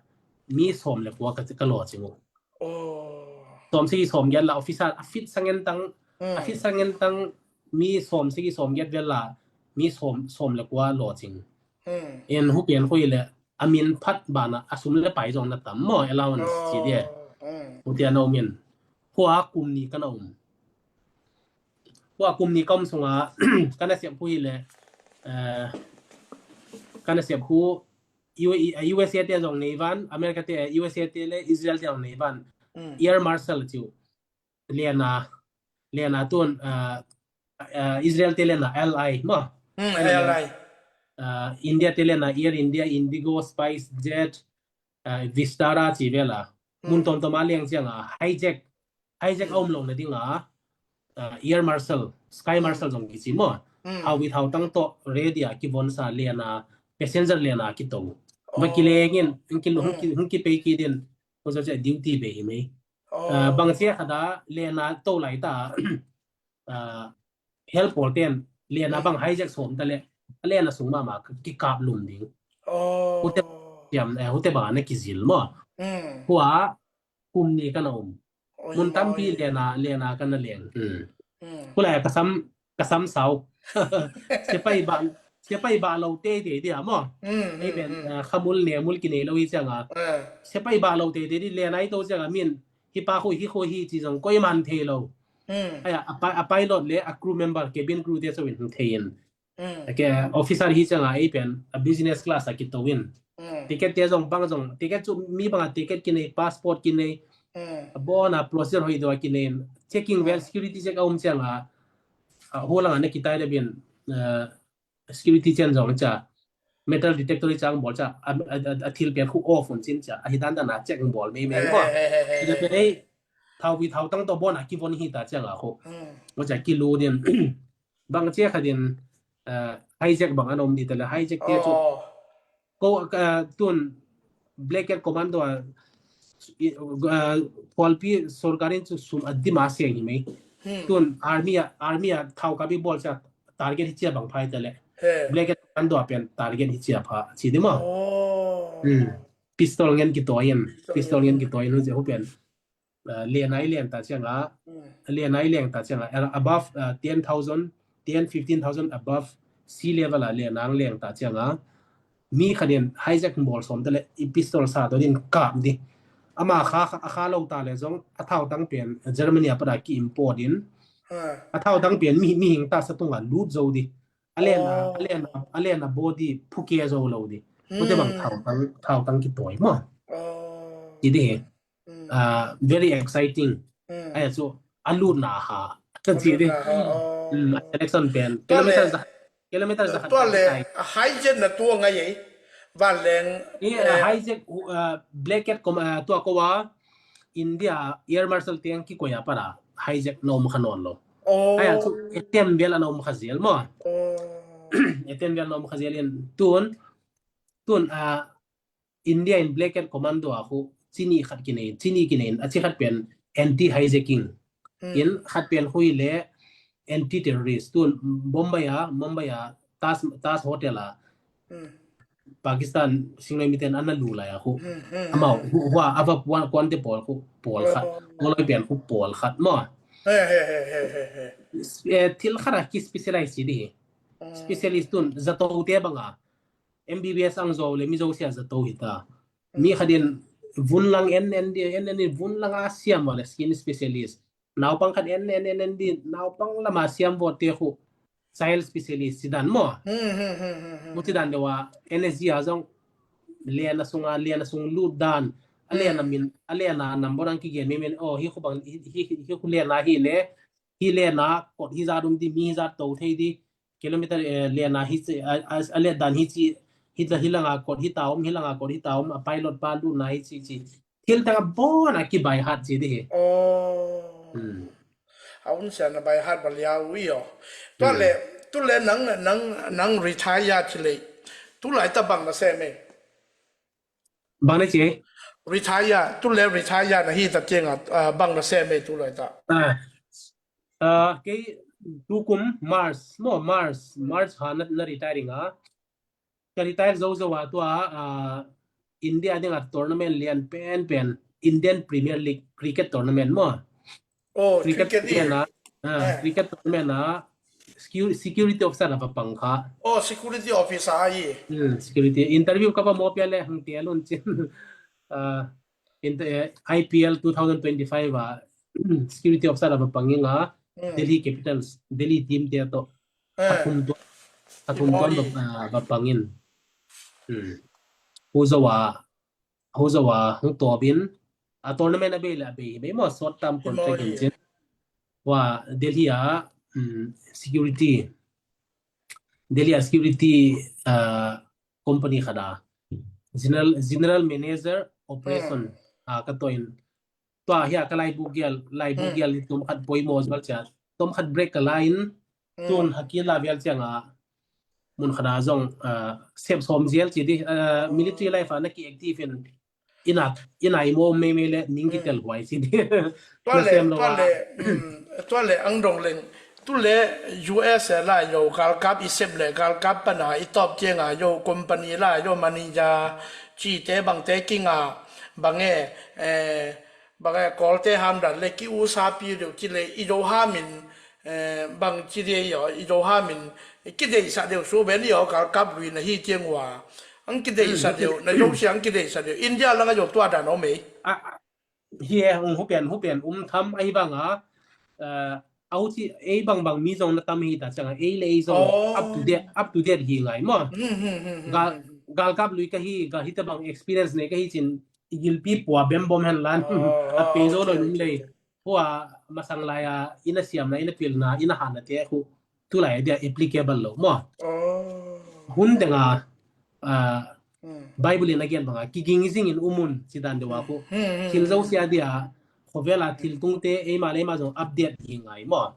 mi sawm le kua ka, ka lawcing uh. Oh. Sawm sagi sawm giat la officer, a fit sangen tang, a Hmm. fit sangen tang mi sawm sagi sawm giat vel la, mi sawm, sawm le kua lawcing. Hmm. En hu pian hoi le, a min phat bana, a sum le pai zong na tam maw, allowance ci dia. Oh. Hmm. Hu tia na um in. Hua kum ni ka na um. Hua kum ni ka um sunga, ka na siap hu hi le, eh, ka na siap hu, U-, U S A te zong nei van, America te, U S A te le Israel te zong nei van. Hmm. Air Marshal ciu. Liana, liana tun, eh, eh, Israel te liana L I maw. Hmm, Air L I. Eh, India te liana Air India, Indigo, Spice Jet, eh, Vistara ci vela. Mun Hmm. tom tom a liang cianga, hijack, hijack a um lo na dinga, eh, Air Marshal, Sky Hmm. Marshal zong kici maw. Hmm. Hau with hau tang to, ready a kivon sa liana, passenger liana kito. Va Oh. kilengin, hung ki, hung ki, Hmm. hung ki pei ki din, hung sa duty be hi mei. Oh. Ah, bang sia khada, lena to lai ta, ah, help pawl ten, lena Hmm. bang hijack som ta le, a lena sung mama ki kap lum ding. Oh. Hute, yam, eh, hute ba na kizil mo. Hmm. Hua, kum ni ka na um. Oi, Mun tampi oi. Lena, lena ka na leng. Hmm. Hmm. Kulai ka sam, ka sam sau. Siapai ba, siapai ba lo te te dia mo. Hmm, Ei hmm, ben, hmm. Ah, khamul ne mul ki nei lo i changa. Ah. Siapai ba lo te te di lena i to changa min. Hi pa khu, hi khu hi chi jong koi man thei lo. Hmm. Aya, a pi-, a pilot le a crew member, cabin crew te so in hung thei in. Hmm. Ke officer hi changa ei pen a business class a ki to in. Hmm. Ticket te jong bang jong, ticket chu mi bang a ticket ki nei, passport ki nei, Hmm. a bon a procedure hoi do a ki nei. Checking well, security check a um changa, a holang a na ki tai le bin, eh, security chen jong cha, metal detector i chang bol cha, a, a, a, a thil pian khu off un chin cha, a hi dan dan a check bol mei mei mo. Eh, eh, eh, eh, Ida eh. pe ei, thau wi thau tang to bon a ki von hi ta chang a khu. Hmm. Mo cha ki lu din, bang che kha din, eh, hijack bang an om di ta le hijack te chu. Oh. Ko, eh, tun, Black Cat Commando a, i, eh, Phualpi sorkar in chu sum a dim a seng hi mei. Hmm. Tun army a, army a thau ka bi bol cha target hi chia bang phai ta le. He. Black Cat Commando a pen target hi chia pha, chi di mo. Oh. Hmm. Pistol ngen ki to in, Pistol pistol ngen. Ngen ki to in, hu pen. Uh, lena i leng ta changa, Hmm. lena i leng ta changa, uh, above, uh, ten thousand, ten, fifteen thousand above sea level a lena ang leng ta changa. Mi kha din hijack bol som ta le i pistol sa to din kap di. Ama kha, kha, a kha lo ta le jong, a thau tang pen Germany a pada ki import in. Ah. A thau tang pen mi, mi hing ta sa tunga lut zo di. A lena, Oh. A lena, a lena body phuke zo lo di. Ko te bang Hmm. thau tang, thau tang ki toi mo. Oh. Ki di he. Ah, very exciting. Ai, so a lutna ha, ci di. A lutna ha, oh. Mm, a selection pen. Tua le, kilometer za, kilometer za khat tua le, tai. A hijack na tua ngai ei. Vanleng, eh, hijack, uh, blanket kom, uh, tua ko a India Air Marshal teng kikoi a para hijack na om kha nawn lo. Oh. Ai, so etem bel a na om kha zel maw. Oh. Etem bel a na om kha zel in tun, tun, uh, India in blanket commando a khu ci nih khat kinei, ci nih kinei, a ci khat pen anti hijacking. In khat pen khu hi le anti terrorist. Tun Bombay a, Mumbai a Taj, Taj Hotel a Pakistan singloi miten an na lu lai a khu. Amau, hu, hua, a va kuan, kuante pawl khu, pawl khat. Pawl khat. Pawl khat maw. He, he, he. Eh, thil khat a ki specialize ci di hi. Specialist tun, zato te bang a. M B B S ang zo le mi zo sia zato hi ta. Mi khat in vun lang en en di, en en di vun lang a siam a le skin specialist. Naupang khat en en en en di, naupang lam a siam vawt te khu child specialist ci dan maw. Mu ci dan deuh a, N S G a zong len a sung a, len a sung lut dan. A len a min, a len a number ang kigen mi min, oh, hi khu bang, hi, hi, hi khu len a hi le, hi len a kot hi zat um di, mi hi zat to thei di. Kilometer, eh, len a hi ci, a, a, a let dan hi ci, hi ta, hi lang a kot hi ta om, hi lang a kot hi ta om, a pilot pa lutna hi ci ci. Thil teng a bawn a ki by heart ci di hi. Oh. A hun sian a by heart ba liau i aw. Tua le, tu le nang, nang, nang retire ci le. Tu lai ta bang na sem e. Bang na ci e? Retire, tu le retire na hi ta tiang a, ah, bang na sem e tu lai ta. Ah. Ah, kei tukum March, no, March, March ha na, na retiring a. Ka retire zo zo a tua, ah, India ding a tournament lian pen pen, Indian Premier League cricket tournament maw. Oh, cricket cricket i. Tournament a, ah, cricket tournament a secu-, security officer a va pang kha. Oh, security officer a i. Hmm, security. Interview ka va mawk pia le hang tia lun cin. Ah, in the, eh, I P L two thousand twenty-five a, security officer a va pang ing a, Delhi Capitals, Delhi team te to. A thum to, a thum to va, ah, va pang in. Hmm. Hu zo a, hu zo a, hung to bin. A tournament a bei le a bei, bei maw short term contract in cin. Wa Delhi a, hmm, security. Delhi a security, ah, company khat a. General, general manager operation, ah, ka to in. Tua hi a ka laibu gial, laibu gial ni tom khat poimaw zel cia. Tom khat break ka la in, tun haki la vial ciang a. Mun khat a zong, ah, sep som zel ci di, ah, military life a na ki active in. Ina, ina i maw mei mei le ning kitel guai ci di. Tua le, tua le, mm, tua le ang dong leng. Tu le U S A la yo galkap i sep le galkap pana i top tiang a yo company la yo manager ci te bang te king a bang e, eh, bang e kol te ham dan le ki u sa pi deuh ci le i yo ham in, eh, bang ci de yo i yo ham in ki de sa deuh su ben yo galkap lui na hi tiang wa. Ang ki de sa deuh, na yo si ang ki de sa deuh. India lang a yo tua dan o mei. Hi e, hong hupian, hupian, um tham ahi bang a, eh, au ci, ei bang bang mi zong na tam hi ta ciang a, ei le ei zong up to date, up to date hi ngai maw. Gal, galkap lui ka hi, gal hi ta bang experience nei ka hi cin, i gilpi pua bem bom hen lan. A pe zo lo nung lei. Hua masang lai a, ina siamna, ina pilna, ina hana te khu. Tulai dia applicable lo maw. Hun tenga, ah, Bible in a gen banga kiging zing in umun ci dan deuh a khu. Thil zo sia dia, khovel a thil tungte eima le eima zong update hi ngai maw.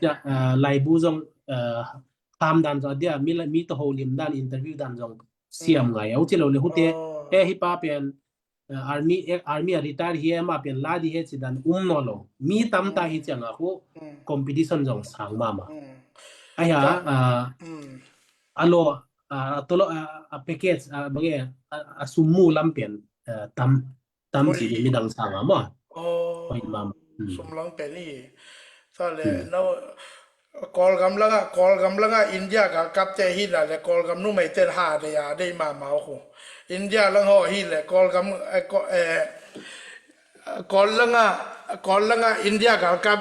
Tia, ah, laibu zong, ah, tham dan zong dia, mi, mi to ho lim dan interview dan zong siam ngai. Au ci lo le hute, e hi pa pen, eh, army, eh, army a retire hi e, ma pen la di he ci dan um nawn lo. Mi tam ta hi ciang a khu competition zong sang mahmah. Ahi a, ah, a lo, ah, a tolo, ah, a package, ah, bang e, ah, a sum mu lam pen, eh, tam, tam ci di midang sang a maw. Hoi mahmah. Sum lam pen hi. Sa le, no, Kawlgam langa, Kawlgam langa India galkapte hina le Kawlgam numeiten ha dei a dei mahmah uh khu. India lang ho hi le Kawlgam, eh, Kawl, eh, Kawl langa, Kawl langa India galkap,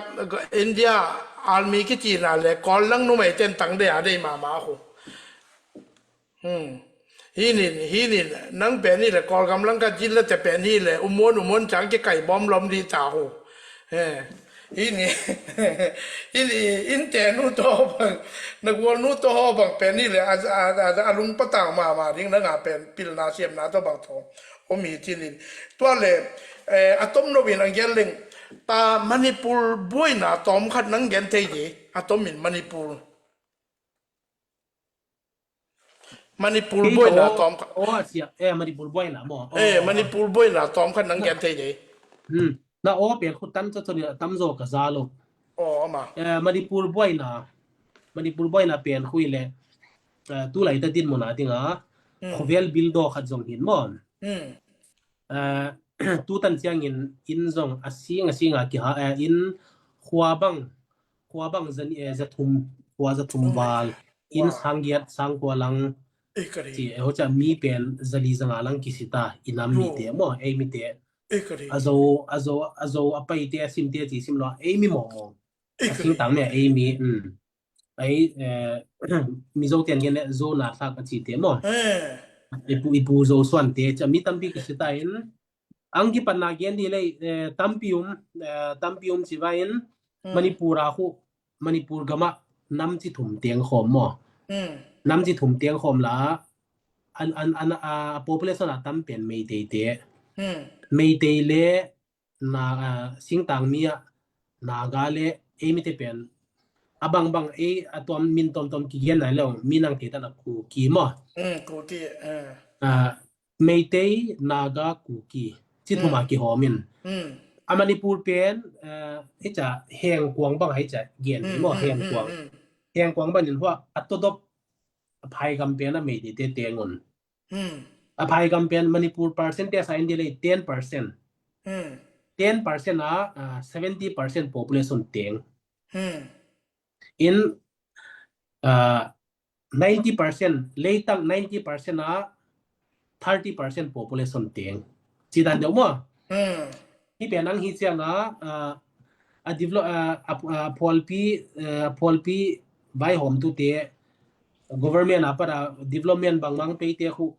India army kitina le Kawl lang numeiten tang dei a dei mahmah uh khu. Hmm. Hinin, hinin, nang pen hi le Kawlgam langkhat zin le te pen hi le, umuan, umuan cang kikai bawm lom di ta hu. Eh, hinin, hinin, in te nu to bang, na gual nu to ho bang pen hi le, a, a, a, a lung patang mama ding na nga pen pilna siamna to bang to. Om hi cinin. Tua le, eh, a tom no in ang gen leng, ta Manipur buaina tom khat nang gen thei di, a tom in Manipur. Manipur Kei buaina to, tom kha. Oh, a sia. Eh, Manipur buaina maw. Eh, oh, Manipur buaina tom khat nang gen thei de. Hmm. Na oh pen khu tan cho cho ni tam zo ka za lo. Oh, ama. Eh, Manipur buaina. Manipur buaina pen khu i le. Eh, tu lai ta din mo na ding a. Hmm. Khovel bil do khat zong hin maw. Hmm. Eh, tu tan ciangin in zong a sing a sing a kiha, eh, in khua bang khua bang zan, eh, za thum, khua za thum val, in sang giat, sang kua lang, eh, ka ri, ci, eh, ho ca mi pen za li za nga lang kisita, i nam mite maw, ei mite. Eh, ka ri. A zo, a zo, a zo, a paite, a simte, ci sim lo, ei mi maw maw. Eh, a ka ri. Singtang mi, ei mi, mm. Ei, eh, Mizo ten gen le, zo na thlak a cite maw. Eh. I pu, i pu zo suante, ca mi tampi kisita in, ang kipatna gen di lei, eh, tampi um, eh, tampi um ci vai in, hmm, Manipur a khu, Manipur gama nam ci thum teng khawm maw. Hmm. Nam ci thum teng khawm la, an, an, an, a population a tam pen Meitei te. Hmm. Meitei le na, a, singtang mi a Naga le ei mite pen. A bang bang ei a tuam min tom tom kigen nai lo, mi nang te ta na Kuki maw. Hmm, Kuki, eh. A, Meitei, Naga, Kuki. Ci thum a kihawm in. Mm. A Manipur pen, eh, hi ca Hengkuang bang hi ca gen maw, Hengkuang. Hengkuang bang in hua a todop a phaigam pen a Meitei te teng un. A phaigam pen Manipur percentage a in di lei ten percent. Ten percent a, ah, seventy percent population teng. In, ah, ninety percent, leitang ninety percent a thirty percent population teng. Ci dan deuh maw? Hmm. Hi pen ang hi ciang a, a, a develop, a, a, a phualpi, a phualpi vaihawmtute, government a pat a development bangmang peite khu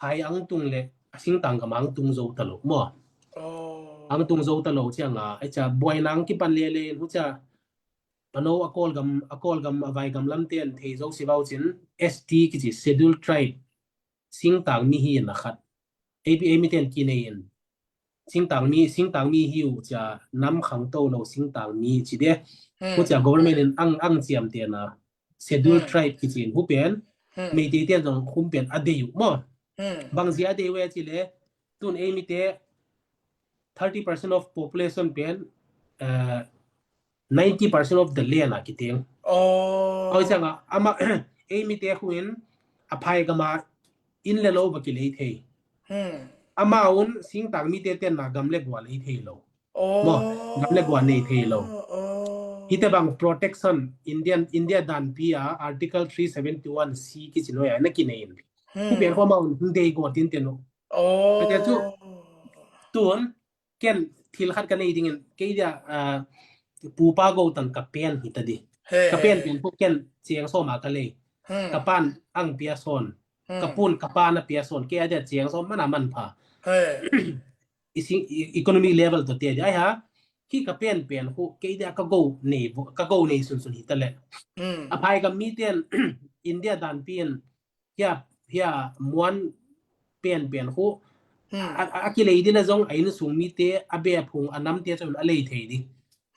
phai ang tung le a singtang gam ang tung zo ta lo maw? Oh. Ang tung zo ta lo ciang a, a ca buai nang kipan lele, hu ca pano a Kawlgam, a Kawlgam, a vaigam lamte an thei zo si vau cin, S T kici Scheduled Tribe, singtang mi hi na khat. A P A mi ten kinei in. Singtang mi, singtang mi hi uh cia nam khang to lo singtang mi ci de. Hmm. Hu cia government in ang, ang ciam te na. Scheduled Tribe kici in hu pen. Hmm. Meitei te zong khum pen a dei uh maw. Hmm. Bang zia a dei uh e ci le. Tun ei mi te thirty percent of population pen, uh, ninety percent of the land a kiteng. Oh. Oi ciang a, ama, ei mi te khu in, a phai gam a in le lo va kilei thei. Hmm. Ama un, singtang mi te ten na gam le gua lei thei lo. Oh. Maw, gam le gua nei thei lo. Oh. Hi te bang protection, Indian, India dan pi a, Article three seventy-one C kici noi a, na kinei in. Hmm. Hu pen khu ama un, hung dei gua tin te no. Oh. Kate cu, tun, ken thil khat ka nei dingin, kei dia, ah, pupa go tang ka pen hi ta di. He, ka pen he. Pen puk ken ciang sawm a ka lei. Hmm. Ka pan ang pia sawn. Hmm. Ka pun ka pan a pia sawn. Kei a dia ciang sawm man a man pha. He. I sing, i, economic level to te dia. Ai ha, ki ka pen pen khu, kei dia ka go nei, ka go nei sun sun hi ta le. Hmm. A phai ka mi ten, India dan pin, hia, hia muan pen pen khu. Hmm. A, a, a kilei di le zong a inn sung mi te, a bia phung, a nam te cun a lei thei di.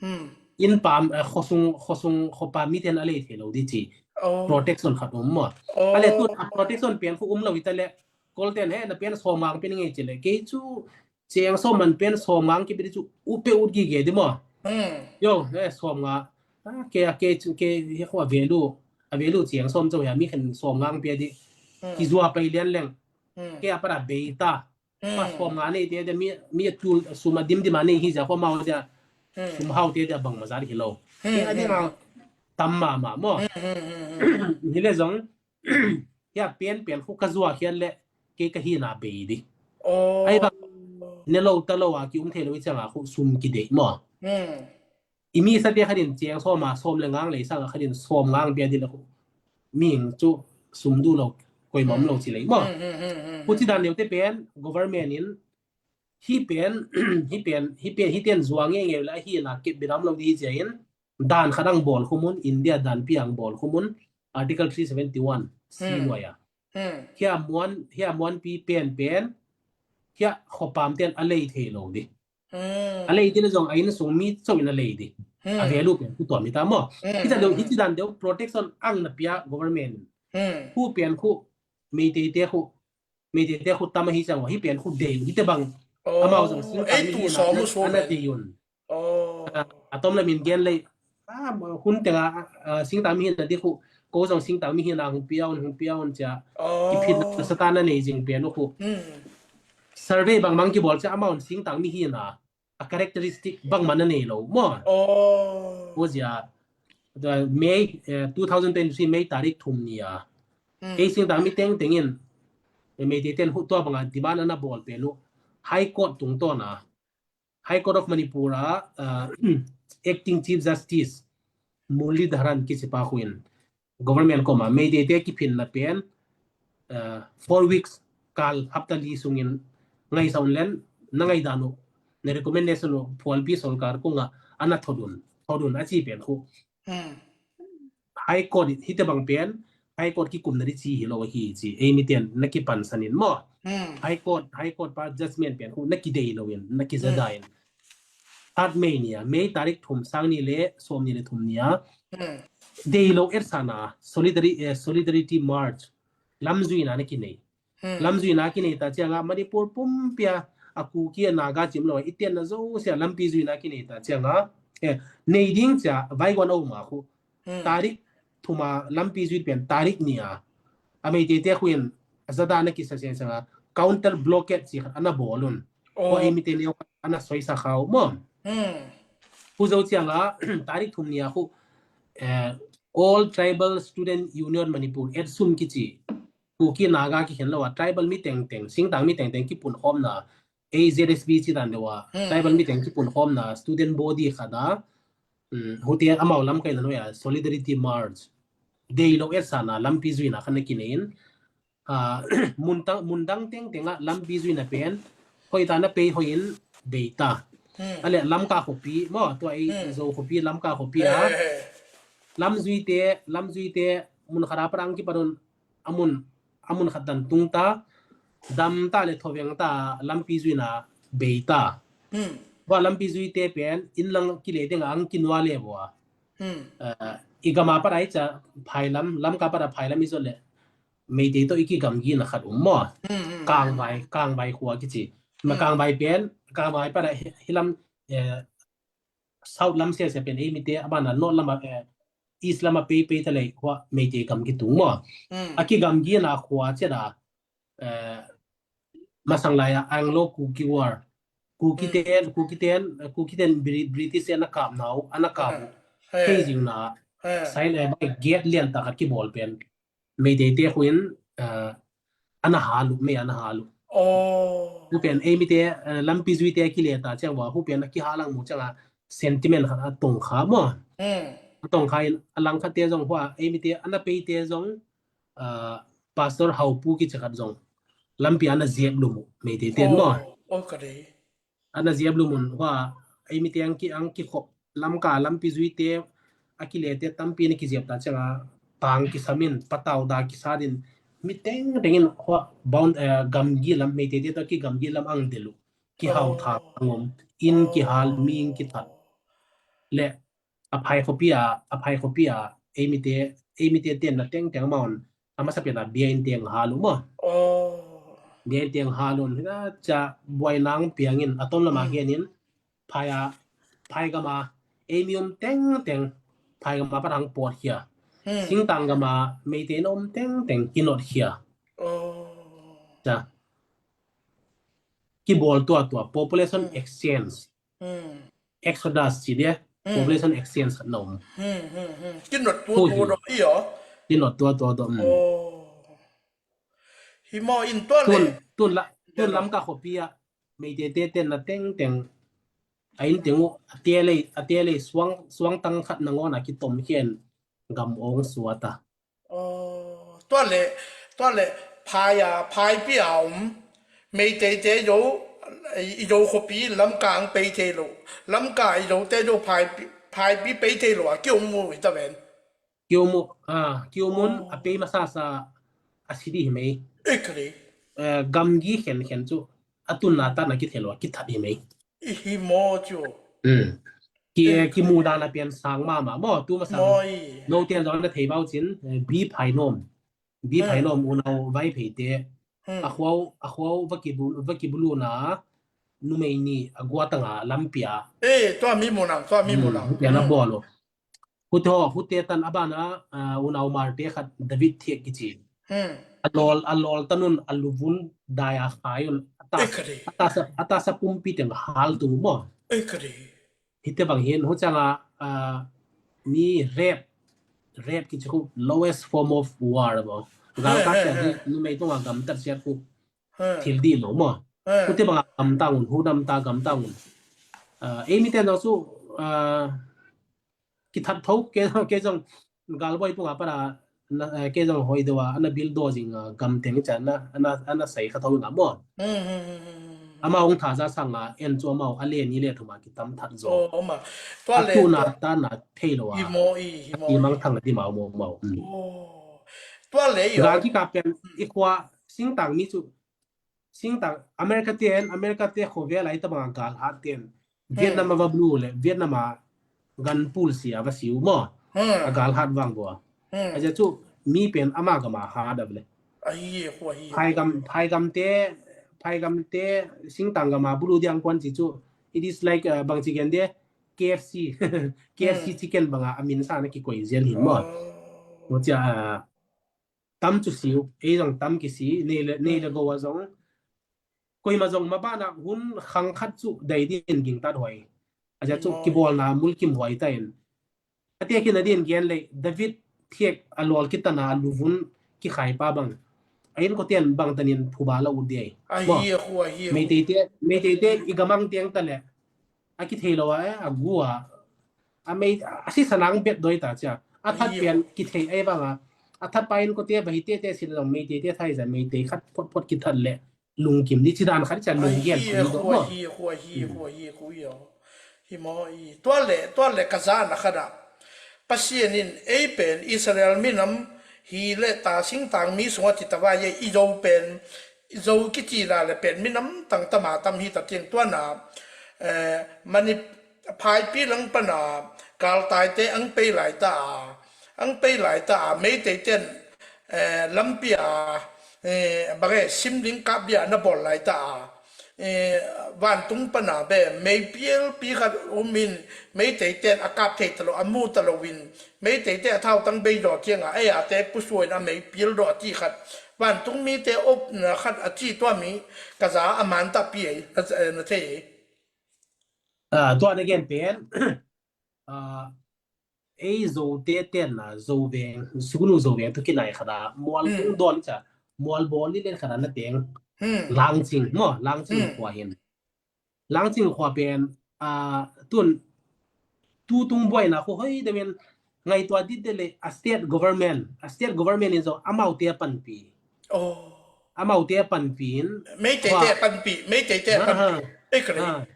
Hmm. Inn pam, eh, khuasung, khuasung, khuapa mi ten a lei thei lo di ci. Oh. Protection khat um maw. Oh. A le tun a protection pen khu um lo i ta le, kol ten he na pen sawm ngang pen ngei ci le. Kei cu, ciang sawm man pen sawm ngang ki pi di cu, u pe ut gi ge di maw. Hmm. Yo, eh, sawm nga. Ah, ke, ke, ke, he khu a value, a value ciang sawm co ya, mi khen sawm ngang pia di. Hmm. Ki zua pai lian leng. Hmm. Ke a para bei ta. Hmm. Pa sawm nga nei te dia mi, mi a tul sum a dim dim a nei hi za khu mau dia. Hmm. Sum hau te dia bang ma za di hi lo. Hmm. Ke a dia tam ma ma maw. Hmm, hmm, hmm, hmm. Hi le zong, hia pen pen khu ka zua khian le, ke ka hi na bei di. Oh. Ai bang, ne lo ta lo a ki um thei lo i ciang a khu sum ki dei maw. Hmm. I mi sa te khanin ciang sawm a sawm le ngang lei sang a khanin sawm ngang bia di la khu. Ming cu sum du lo. koima om lo ci lei maw. Huci dan deuhte pen government in hih pen hih pen hih pen hih ten zuang ngeingei la hi na kep bidam lo di hi cia in dan khat ang bawl khumun, India dan pi ang bawl khumun, Article three seventy one si nuai a. Hia muan hia muanpi pen pen hia khopam ten a lei thei lo di. A lei di na zong a inn sung mi chau in a lei di. A value pen khu tua mi ta maw. Hi ta deuh hi ci dan deuh protection ang na pia government. Khu pen khu Meitei te khu Meitei te khu tam a hi ciang hi pen khu dei hi te bang. Amau zong sing ei tu sawm u sawm ana dei un. A tom le min gen lei hun tenga singtang mi hin na di khu ko zong singtang mi hin a hung piaun hung piaun cia kiphin na satan na nei zing pian u khu survey bang mang kibawl cia amau singtang mi hin a a characteristic bang man na nei lo maw. Ko zia May two thousand twenty three May tarik thum ni a ei singtang mi tengteng in Meitei ten hu tua banga demand ana bawl pian u High Court tungtawn a High Court of Manipur a uh, Acting Chief Justice Muralidharan kicipa khuin government koma Meitei te kiphin na pen uh, four weeks kal hapta li sungin ngaisa un len na ngai dan u na recommendation u phualpi solkar kunga ana thodun thodun a ci pen khu High Court hi te bang pen High Court kikum na di ci hi lo hi ci ei mi ten na kipan sanin maw. High Court High Court pa judgment pen khu na kidei lo in na kizada in. At May ni a May tarik thum sang ni le som ni le thum ni a dei lo et sana solidarity eh, solidarity march lamzuina na kinei. Lamzuina kinei ta cianga Manipur pumpia a Kuki a Naga cim lo i tian na zo sia lampi zuina kinei ta cianga eh, nei ding cia vaiguan a uma khu tarik thuma lampi zui pen tarik ni a a Meitei te khuin a zada na kisa sia sanga counter blockade ci khat ana bawl un. Ko ei mi te neu ana soisa khau maw. Khu zo cianga tarik thum ni a khu eh, All Tribal Student Union Manipur et sum kici Kuki Naga kikhen lo a tribal mi tengteng singtang mi tengteng kipun khawmna A Z S B ci dan deuh a tribal mi teng kipun khawmna student body khat a hute amau lam kaina nuai a solidarity march dei lo et sana lampi zuina khan na kinein mundang tengteng a lampi zuina pen hoita na pei hoiin bei ta. A le Lamka khopi maw tua ei Zo khopi Lamka khopi a lamzuite lamzuite mun khara parang kipanun amun amun khat dan tung ta dam ta le thoveng ta lampi zuina bei ta. Bua lampi zuite pen inn lang kile ding ang kinua le bua. I gama para i ca phailam Lamka para phailam i zot le Meitei tawh i kigamgi na khat um maw. Kangvai kangvai khua kici ma kangvai pen kangvai para hilam South lam sia sia pen ei mite a bana North lama East lama pei pei ta lei khua Meitei gam kitung maw. A kigamgi na khua cia da masang lai a Anglo Kuki War Kuki ten Kuki ten Kuki ten British ten a kap nau ana kap thei zing na sai le bai get lian ta khat kibawl pen Meitei te khuin ana halu mei ana halu. Hu pen ei mite lampi zuite a kile ta ciang wa hu pen a kihalang mu cianga sentiment khat a tong kha maw. A tong kha in a lang khat te zong hua ei mite ana pei te zong Pastor Haupu kici khat zong lampi ana ziap lum uh Meitei ten maw. Ana ziap lum un hua ei mite ang ki ang kikhop Lamka lampi zuite a kilete tampi na kiziap ta cianga pang kisamin patau da kisadin mi tengtengin hua bound gamgi lam Meitei te to kigamgi lam ang delu kihau tha angom in kihal ming kithat le a phai khopi a a phai khopi a ei mite ei mite ten na tengteng maun a masa pian a bia in teng halu maw. Bia in teng halun hina ca buai nang piangin a tom lama hianin phai a phai gama ei mi om tengteng phai gama patang pawt hia singtang gama Meitei na om tengteng kinot hia. Ca kibawl tuatua population exchange exodus ci dia population exchange khat na om. Kinot tua tua do i aw. Kinot tua tua do. Hi maw in tua le tun la tun Lamka khopi a Meitei te ten na tengteng a in teng uh a te lei a te lei suang suang tang khat na ngawn a kitom hian gam ong suata. Tua le Tua le phai a, phaipi a om Meiteite Zo, i Zo khuapi Lamka ang pei thei lo. Lamka i Zote Zo phaipi, phaipi pei thei lo a kiom mu i ta ven. Kiom mu, ah, kiom mun a pei masasa a si di hi mei. Ikri. Eh, gamgi khen khen cu a tunna tan a kithei lo a kithat hi mei. I hi maw cu. Ki, kimu dan a pian sang mama maw tu masa. Maw i. No tian zong na thei bau cin, eh, bi phai nom. Bi phai nom unau vai phei te. A khuau, a khuau va kibu, va kibulu na numei ni a guatanga lampi a. Eh, tua mi munang, tua mi munang. Pian a bawl lo. Hute ho, hute tan a bana, ah, unau marte khat David Thiek kici. A lawl, a lawl tanun a luvun dai a khai un. A ta, a ta sa, a ta sa pumpi teng hal tu maw. Hite bang hin, hu canga, ah, mi rape, rape kici khu lowest form of war bo. Gal ka siat hi, numei tunga gamtat siat khu. Thil di lo maw. Hute banga gamta un, hu namta gamta un. Ah, ei mi ten zong su, ah, kithat tho, ke, ke zong galboi tunga para, na, eh, ke zong hoi dewa, ana bil do zing, ah, gam teng cha na, ana, ana sai kha tho nga maw. Ama hong tha za sanga, en chu ama hong a le ni le thuma kitam that zo. Oh, oma. Tua le, a tu na ta na thei lo a. Hi maw i, hi maw i. Mang thang di mau maw maw. Tua le i. Ga ki ka pen, i khua, singtang mi chu, singtang, America ten, America te khuavel ai tabang a gal hat ten. Vietnam a va blu le, Vietnam a gan pul si a va siu maw. A gal hat vang bua. A ja chu mi pen ama gama hat a le. Phai gam, phai gam te, phai gam te, singtang gama blu diang kuan ci chu. It is like, uh, bang ci gen de, K F C, K F C chicken banga a min sa na kikoi zian hin maw. Mo cia, uh, tam cu siu, ei zong tam kisi, nei le, nei le go a zong. Koima zong ma bana hun khang khat cu dai din ging tat huai. A ja cu kibawlna mulkim huai ta in. A tia khin a din gen le David Thiek a lawl kitana a luvun kikhai pa bang. A in ko tian bang tanin phuba la ut diai. Meiteite, Meiteite i gamang tiang ta le. A kithei lo a, a gu a. A mei, a si sanang bet doi ta cia. A that pian kithei ai bang a. A that pa in ko tia bahi tete si lo Meiteite thai za Meitei khat phot phot kithat le. Lungkim ni ci dan khat cia lunggian khui dok maw. Hi, hi, hi, hi, hi, hi, hi, hi. Hi maw i. Tua le, tua le ka zana khat a. Pasian in ei pen Israel minam hi le ta singtang mi sunga ci ta vai e i Zo pen, i Zo kici la le pen minam tang tama tam hi ta tiang tua na, eh, mani phaipi lang pana galtaite ang pei lai ta a, ang pei lai ta a, Meiteiten, eh, lampi a, eh, bang e, sim ding kap dia na bawl lai ta a, eh, vantung pana be, meipial pi khat um in, Meiteiten a kap thei ta lo, a mu ta lo in, Meiteite a thautang bei daw cianga, ei a te pusuain a meipial daw a ci khat, vantung mite opna khat a ci tua mi, ka za a man ta pi ei, na, na thei ei. Ah, tua na gen pen, ah, ei Zote tenna, Zoveng, sukunu Zoveng tu kinai khata, mual tung don cha, mual bol ni len khata na teng, Langcing, mo, Langcing khua hin. Langcing khua pen, ah, tun, tu tung buaina khu hoi demen, ngai tua dit de le, a state government, a state government in zo, amau te panpi. Oh. Amaute a panpi in. Meiteite a panpi, Meiteite a panpi. Ei ka lei.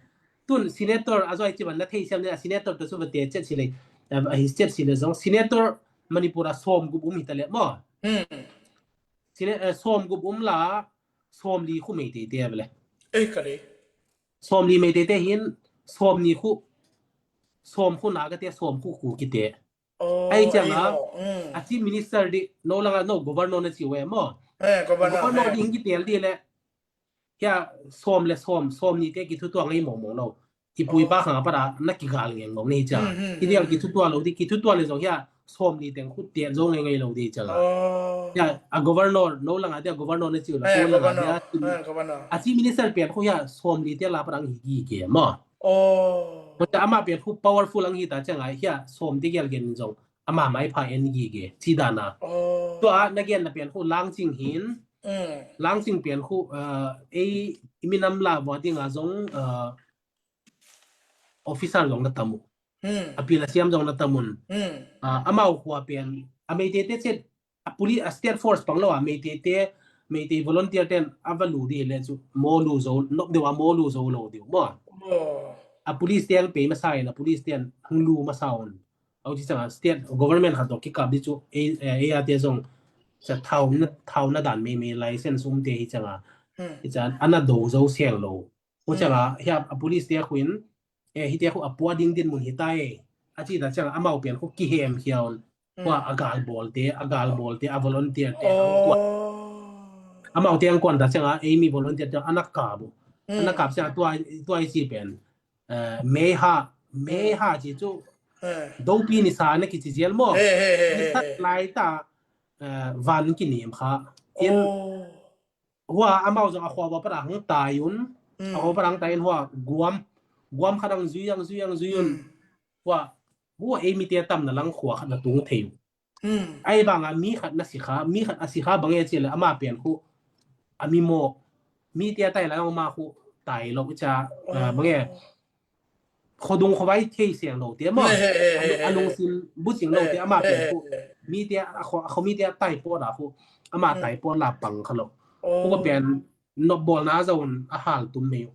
Tun senator a zoi ciban na thei siam ni a senator ta su va te chet si lei. A hi chet si le zong senator Manipur a sawm gup um hi ta le maw. Sawm gup um la sawm li khu Meiteite a le. Ei ka lei. Sawm li Meiteite hin sawm ni khu sawm khu na ka te sawm khu khu kite. Ei ciang a, a chief minister di, no langa no governor na ci ve maw. Governor di hing kitel di le. Hia sawm le sawm, sawm ni te kithutuak ngei mawngmawng lo. I pu i pa khang a pat a na kigal ngei ngawng ni ciang. Hi dial kithutuak lo di, kithutuak le zong hia sawm ni teng khut tiat zo ngei ngei lo di ciang a. Hia a governor, no langa di a governor na ci ve la, no langa di a, a chief minister pian khu hia sawm ni te la pat a ngi gi ke maw. Mata ama pian khu powerful ang hi ta ciang a hia sawm te gial gen zong ama mai pha en gige ci dana. Tua na gen na pian khu Langcing hin. Langcing pian khu ei i minam la vua ding a zong officer zong na tam uh. A pil a siam zong na tam un. Amau khua pian a Meiteite chet a police, a state force pang lo a, Meitei te, Meitei volunteer ten a va lu di le cu maw lu zo, nop deuh a maw lu zo lo deuh maw. A police te ang pei masa in, a police ten hung lu masa un. Au ci cianga state government khat tawh kikap di cu ei, ei a te zong cia thau na, thau na dan meimei license um te hi cianga hi cian a na do zo seng lo. Hu cianga hi a police te khu in, eh, hi te khu a pua ding din mun hi ta e. A ci ta cianga amau pian khu kihem khia un. Hua a galbawl te, a galbawl te, a volunteer te, amau te ang kuan ta cianga ei mi volunteer te a na kap uh. A na kap cianga tua, tua i ci pen. Eh, meiha, meiha ci cu dopi ni sa na kici zial maw. Ni sa lai ta, eh, van kinim kha. In hua amau zong a khua bua para hang tai un. A khua para hang tai un hua guam. Guam khat ang zui ang zui ang zui un. Hua, hua ei mi te tam na lang khua khat na tung thei un. Ai banga mi khat na si kha, mi khat a si kha bang e ci le ama pian khu a mi maw. Mi te a tai lai ang ma khu tai lo ca, bang e. Khodung khovai thei siang lo te maw. A lungsim bucing lo te ama pian khu. Mi te a kho, a kho mi te a tai pawt a khu. Ama tai pawt la pang kha lo. Khu pian nopbawlna zaun a hal tum mei uh.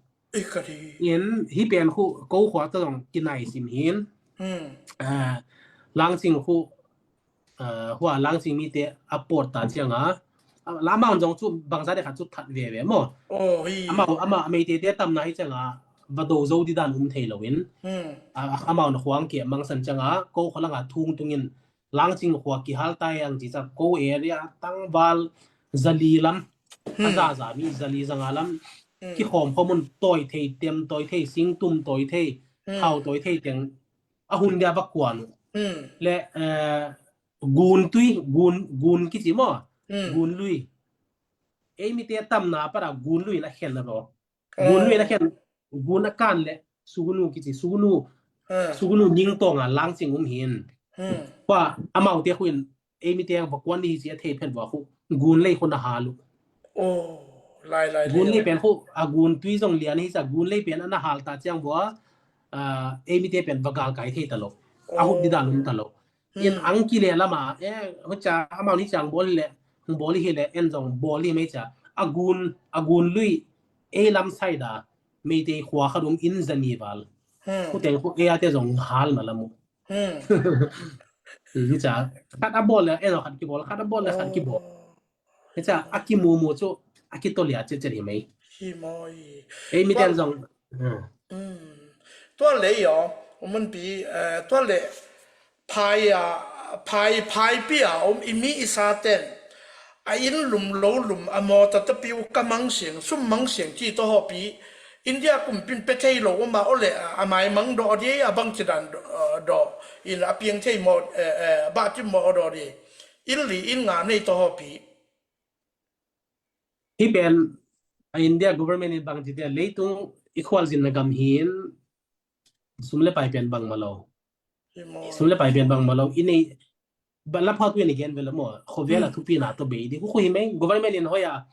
In hi pian khu ko khua ta zong kinai sim hin. Langcing khu, hua Langcing mi te a pawt ta cianga. Lamang zong cu bangza de khat cu that veve maw. Amau, ama Meitei te tamna hi cianga va do zo di dan um thei lo in. Amau na khuang kia mangsan cianga ko khua langa thung tungin Langcing khua kihal tai ang ci ciang ko area tangval zali lam. A zaza mi zali zanga lam. Kikhawm khawm un tawi thei, tem tawi thei, singtum tawi thei, hau tawi thei teng a hun dia va kuan uh. Le, eh, gun tui, gun, gun kici maw. Gun lui. Ei mi te tamna para gun lui na khen na ro. Gun lui na khen, gun a kan le sugunu kici, sugunu, sugunu ning tonga Langcing um hin. Pa amau te khuin ei mi te ang va kuan ni hi ci a thei phet va khu gun lei khu na hal uh. Gun lei pen khu a gun tui zong lian hi sa gun lei pen a na hal ta ciang vua, ei mi te pen va gal kai thei ta lo. A hut di dan um ta lo. In ang kile lama, eh, huca amau ni ciang bawl le, hung bawl hi le, en zong bawl hi mei ca. A gun, a gun lui, ei lam sai da, Meitei khua khat um in zani val. Khu teng khu ei a te zong hal ma lam uh. Hi ca, khat a bawl le, en zong khat kibawl, khat a bawl le, khat kibawl. Hi ca, a kimumu cu, a kitolia cecet hi mei. Ei mi ten zong. Tua le yo, umun pi, eh, tua le, Phai a, phai, phaipi a om i mi i sa ten a inn lum lo lum a mawtaw tapiu ka mang siang, sum mang siang ci tawh hawpi India kumpin pe thei lo om a, ole a mai mang dawh di a bang ci dan dawh in a piang thei maw, eh, eh, bah ci maw dawh di inn li inn nga nei tawh hawpi. Hi pen a India government in bang ci te leitung i khualzin na gam hin sum le pai pen bang ma lo. Sum le pai pen bang ma lo. I nei ba la phatu i nei gen ve la maw. Khovela thupi na to bei di. Khu khu hi mei government in hoya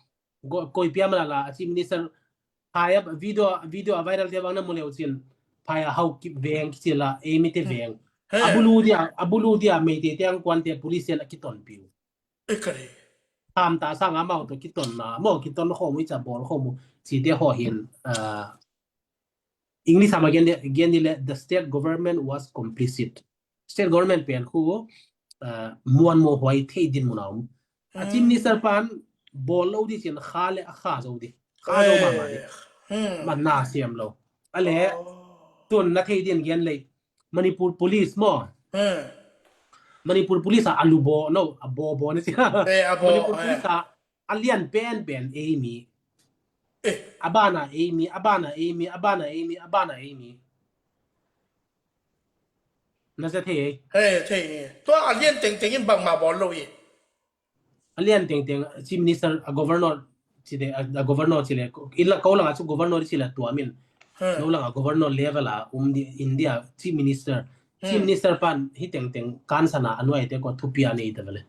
koi pia ma la la a chief minister phai a video, video a viral te bang na mu leu cin. Phai a hau ki veng kici la ei mi te veng. A bulu dia, a bulu dia mei te te ang kuan te police la kiton piu. Tham ta sang amau to kiton na maw kiton khom i ca bawl khom ci te ho hin. English ama gen di le the state government was complicit. State government pen khu muan mo huai thei din mun a um. A chief minister pan bawl lo di cin kha le a kha zo di. Kha zo mama di. Man na siam lo. A le tun na thei din gen lei. Manipur police maw. Manipur police a alu bo no a bo bo na si. Manipur police a a lian pen pen ei mi. A bana ei mi, a bana ei mi, a bana ei mi, a bana ei mi. Na se thei ei. Hei, thei ei. Tua a lian teng teng in bang ma bawl lo i. A lian teng teng chief minister a governor ci de a governor ci le ila ko langa chu governor ci le tua min. No langa governor level a um di India chief minister. Chief minister pan hi teng teng kan sana anuai te ko thupia nei ta vele.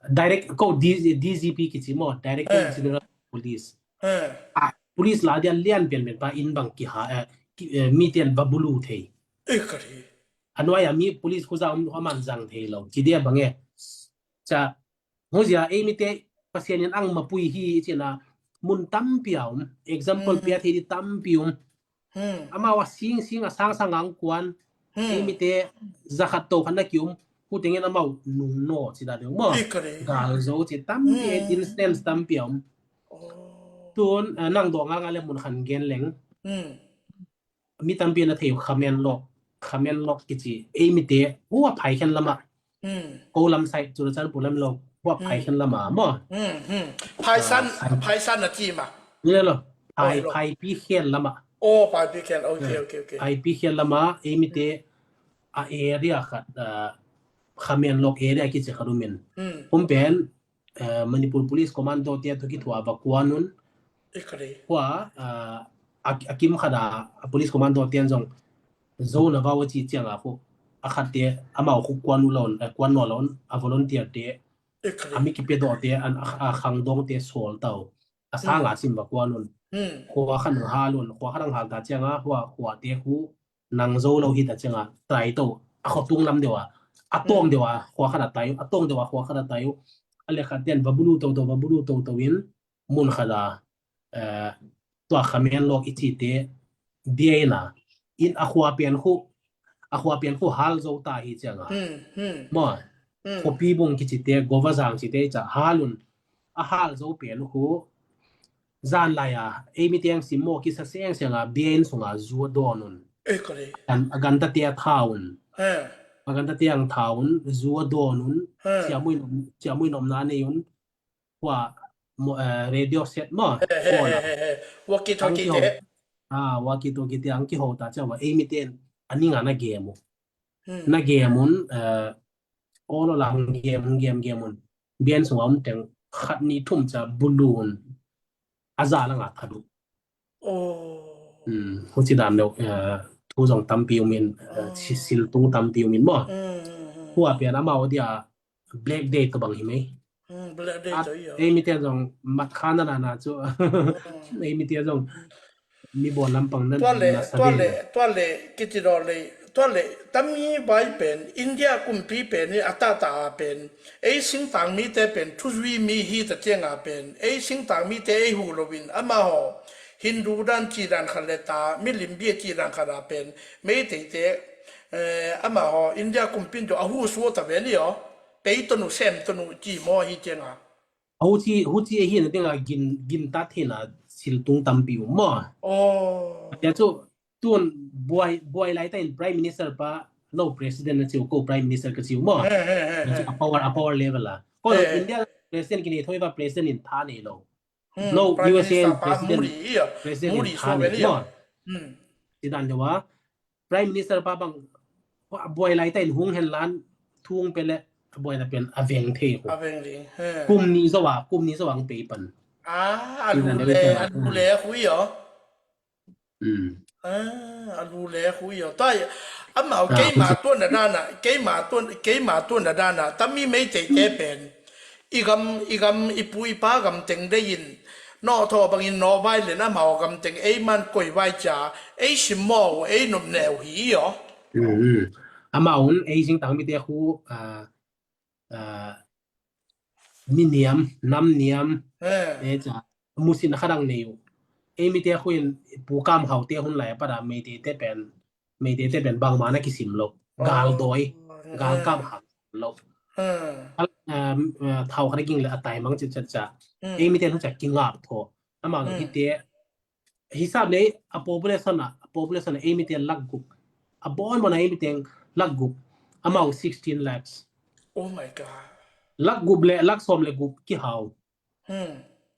Direct ko D G P kici maw, Director General Police. A police la dia lian pian pian pa in bang kiha, eh, mi tian va bulu thei. Anuai a mi police khuza um a man zang thei lo. Ci dia bang e. Ca, huzia ei mite Pasian in ang mapui hi i cihna mun tampi a um. Example pia thei di tampi um. Amau a sing sing a sang sang ang kuan ei mite zakhat to khan na ki um. Hu tengin amau nung no ci da deuh maw. Gal zo ci tampi, instance tampi a um. Tun nang dawh ngal ngal le mun khan gen leng. Mi tampi na thei uh Khamenlok, Khamenlok kici ei mite hu a Phaikhen lamah. Ko lam sai Churachandpur lam lo hu a Phaikhen lamah maw. Phaisan, Phaisan na ci ma. Ni lo. Phai, Phaipi khen lamah. Oh, Phaipi khen. Okay, okay, okay. Phaipi khen lamah ei mite a area khat, Khamenlok area kici khat umin. Hum pen Manipur Police Commando te tu kithuah va kuan un. Hua a kim khat a Police Commando te an zong zo na vau a ci ciang a khu a khat te amau khu kuan uh lo, kuan naw lo, a volunteer te a mi kipia dawh te, a khangdawng te sawl tau. A sang a sim va kuan un. Khua khat nang hal un, khua khat nang hal ta ciang a hua khua te khu nang zo lo hi ta ciang a tai to a khuatung lam deuh a, a tawng deuh a khua khat a tai uh, a tawng deuh a khua khat a tai uh. A le khat ten va bulu toto, va bulu toto in mun khat a tua Khamenlok i cite bia ina in a khua pian khu, a khua pian khu hal zo ta hi ciang a maw. Khuapi bung kicite, Govazang cite i ca hal un. A hal zo pian khu zan lai a ei mite ang sim maw kisa seng seng a bia in sung a zu a dawn un. A ganta te a tha un. A ganta te ang tha un, zu a dawn un. Ciamui nom, ciamui nomna nei un. Hua radio set maw. Walkie talkie te. Walkie talkie te ang kiho ta ciang a ei mite in a ning a na gem uh. Na gem un, aw lo lang gem un, gem, gem un. Bia in sung a um teng khat ni thum ca bulu un. A za lang a that uh. Huci dan deuh thu zong tampi umin, siltung tampi umin maw. Hua pian amau dia Black Day to bang hi mei. Ei mite zong mat kha na na na cu ei mite zong mi bawl lampang na na sa ve. Tua le kici daw le, tua le tami vai pen India kumpi pen i a tata a pen ei singtang mite pen thuzui mi hi ta ciang a pen ei singtang mite ei hu loin amahaw Hindu dan ci dan khat le ta milim bia ci dan khat a pen Meiteite amahaw India kumpi in tu a hu suak ta ve ni aw. Pei tonu sem tonu ci maw hi ciang a. Huci, huci ahi na ding a gin, gintat hi na siltung tampi um maw. Tia cu tun buai, buai lai ta in Prime Minister pa lo President na ciu ko Prime Minister ka ciu maw. A power, a power level a ko lo India President kini thoi va President in tha nei lo. Lo U S A President, President in tha nei maw. Ti dan deuh a Prime Minister pa bang a buai lai ta in hung hen lan thung pe le a buai na pen a veng thei ko. Kum ni zo a, kum ni zo ang pei pan. A lu le, a lu le hui aw. A lu le hui aw. Tai amau keima tuan na dana, keima tuan, keima tuan na dana tami Meiteite pen i gam, i gam, i pu i pa gam teng dei in nawh thaw bangin nawh vai len amau gam teng ei man koi vai cia ei sim maw ei nop neu hi aw. Amau un ei singtang mite khu mi niam, nam niam, e ca musin a khadang nei uh. Ei mite khu in pu kam hau te hun lai a pada Meiteite pen Meiteite pen bangmah na kisim lo. Gal dawi, gal kam hak lo. Thau khat a ging le a taimang citcet ca. Ei mite hong ca kingap thaw. Amah lo hite hisap le a population a, a population a ei mite lak gup. A bawn bawn a ei mite lak gup. Amau sixteen lakhs. Oh my God. Lak gup le lak sawm le gup kihau.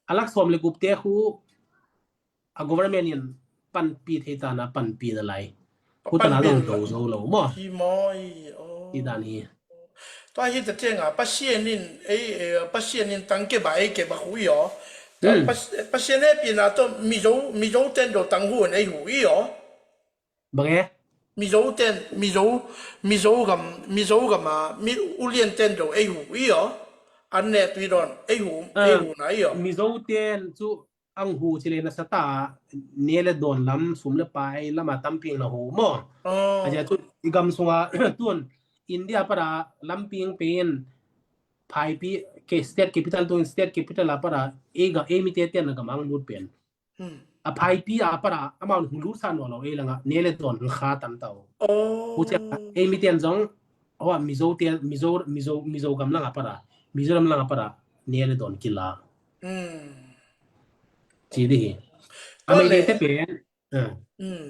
A lak sawm le gupte khu a government in panpi thei tana panpi na lai. Khu tana zong do zo lo maw. Hi maw i aw. Hi dan hi. Tua hi ta tianga Pasian in ei, Pasian in tang keba ei keba khu i aw. Pasian hehpihna tawh Mizo, Mizo ten do tang hu in ei hu i aw. Bang e? Mizo ten, Mizo, Mizo gam, Mizo gam a mi ulian ten do ei hu i aw. An ne tui don ei hu, ei hu na i aw. Mizo ten cu ang hu ci le na sata ne le don lam sum le pai lam a tamping na hu maw. A cia cu i gam sunga tun India para lamping pen phaipi, ke state capital tungin state capital a para ei ga, ei mite tian na gamang lut pen. Hmm. A phaipi a para amau hong lut sa nawn lo ei langa ne le dawn hong kha tam tau. Oh. Hucia ei mite an zong awa Mizo te, Mizo, Mizo, Mizo gam langa para, Mizoram langa para ne le dawn kila. Hmm. Ci di hi. A Meitei te pen. Hmm.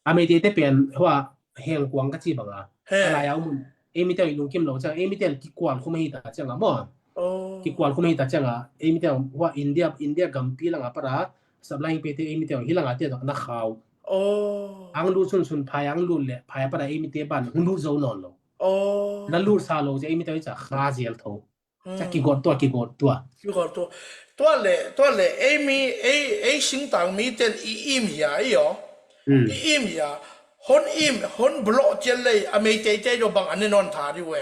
A Meitei te pen hua heng kuang ka ci banga. He. A lai a um. Ei mite i lungkim lo ciang, ei mite an kikual khum hi ta cianga maw. Oh. Kikual khum hi ta cianga, ei mite hua India, India gampi langa para, supply pete ei mite hi langa te na khau. Oh. Ang lu sun sun phai ang lu le, phai para ei mite ban, hong lu zo nawn lo. Oh. Na lu sa lo ciang ei mite hi ca kha zial tho. Hmm. Ca kigot tua, kigot tua. Kigot tua. Tua le, tua le, ei mi, ei, ei singtang mi ten i im hia, i aw. Hmm. I im hia. Hon im, hon block cian lei, a Meitei te jo bang an ne nawn tha di we.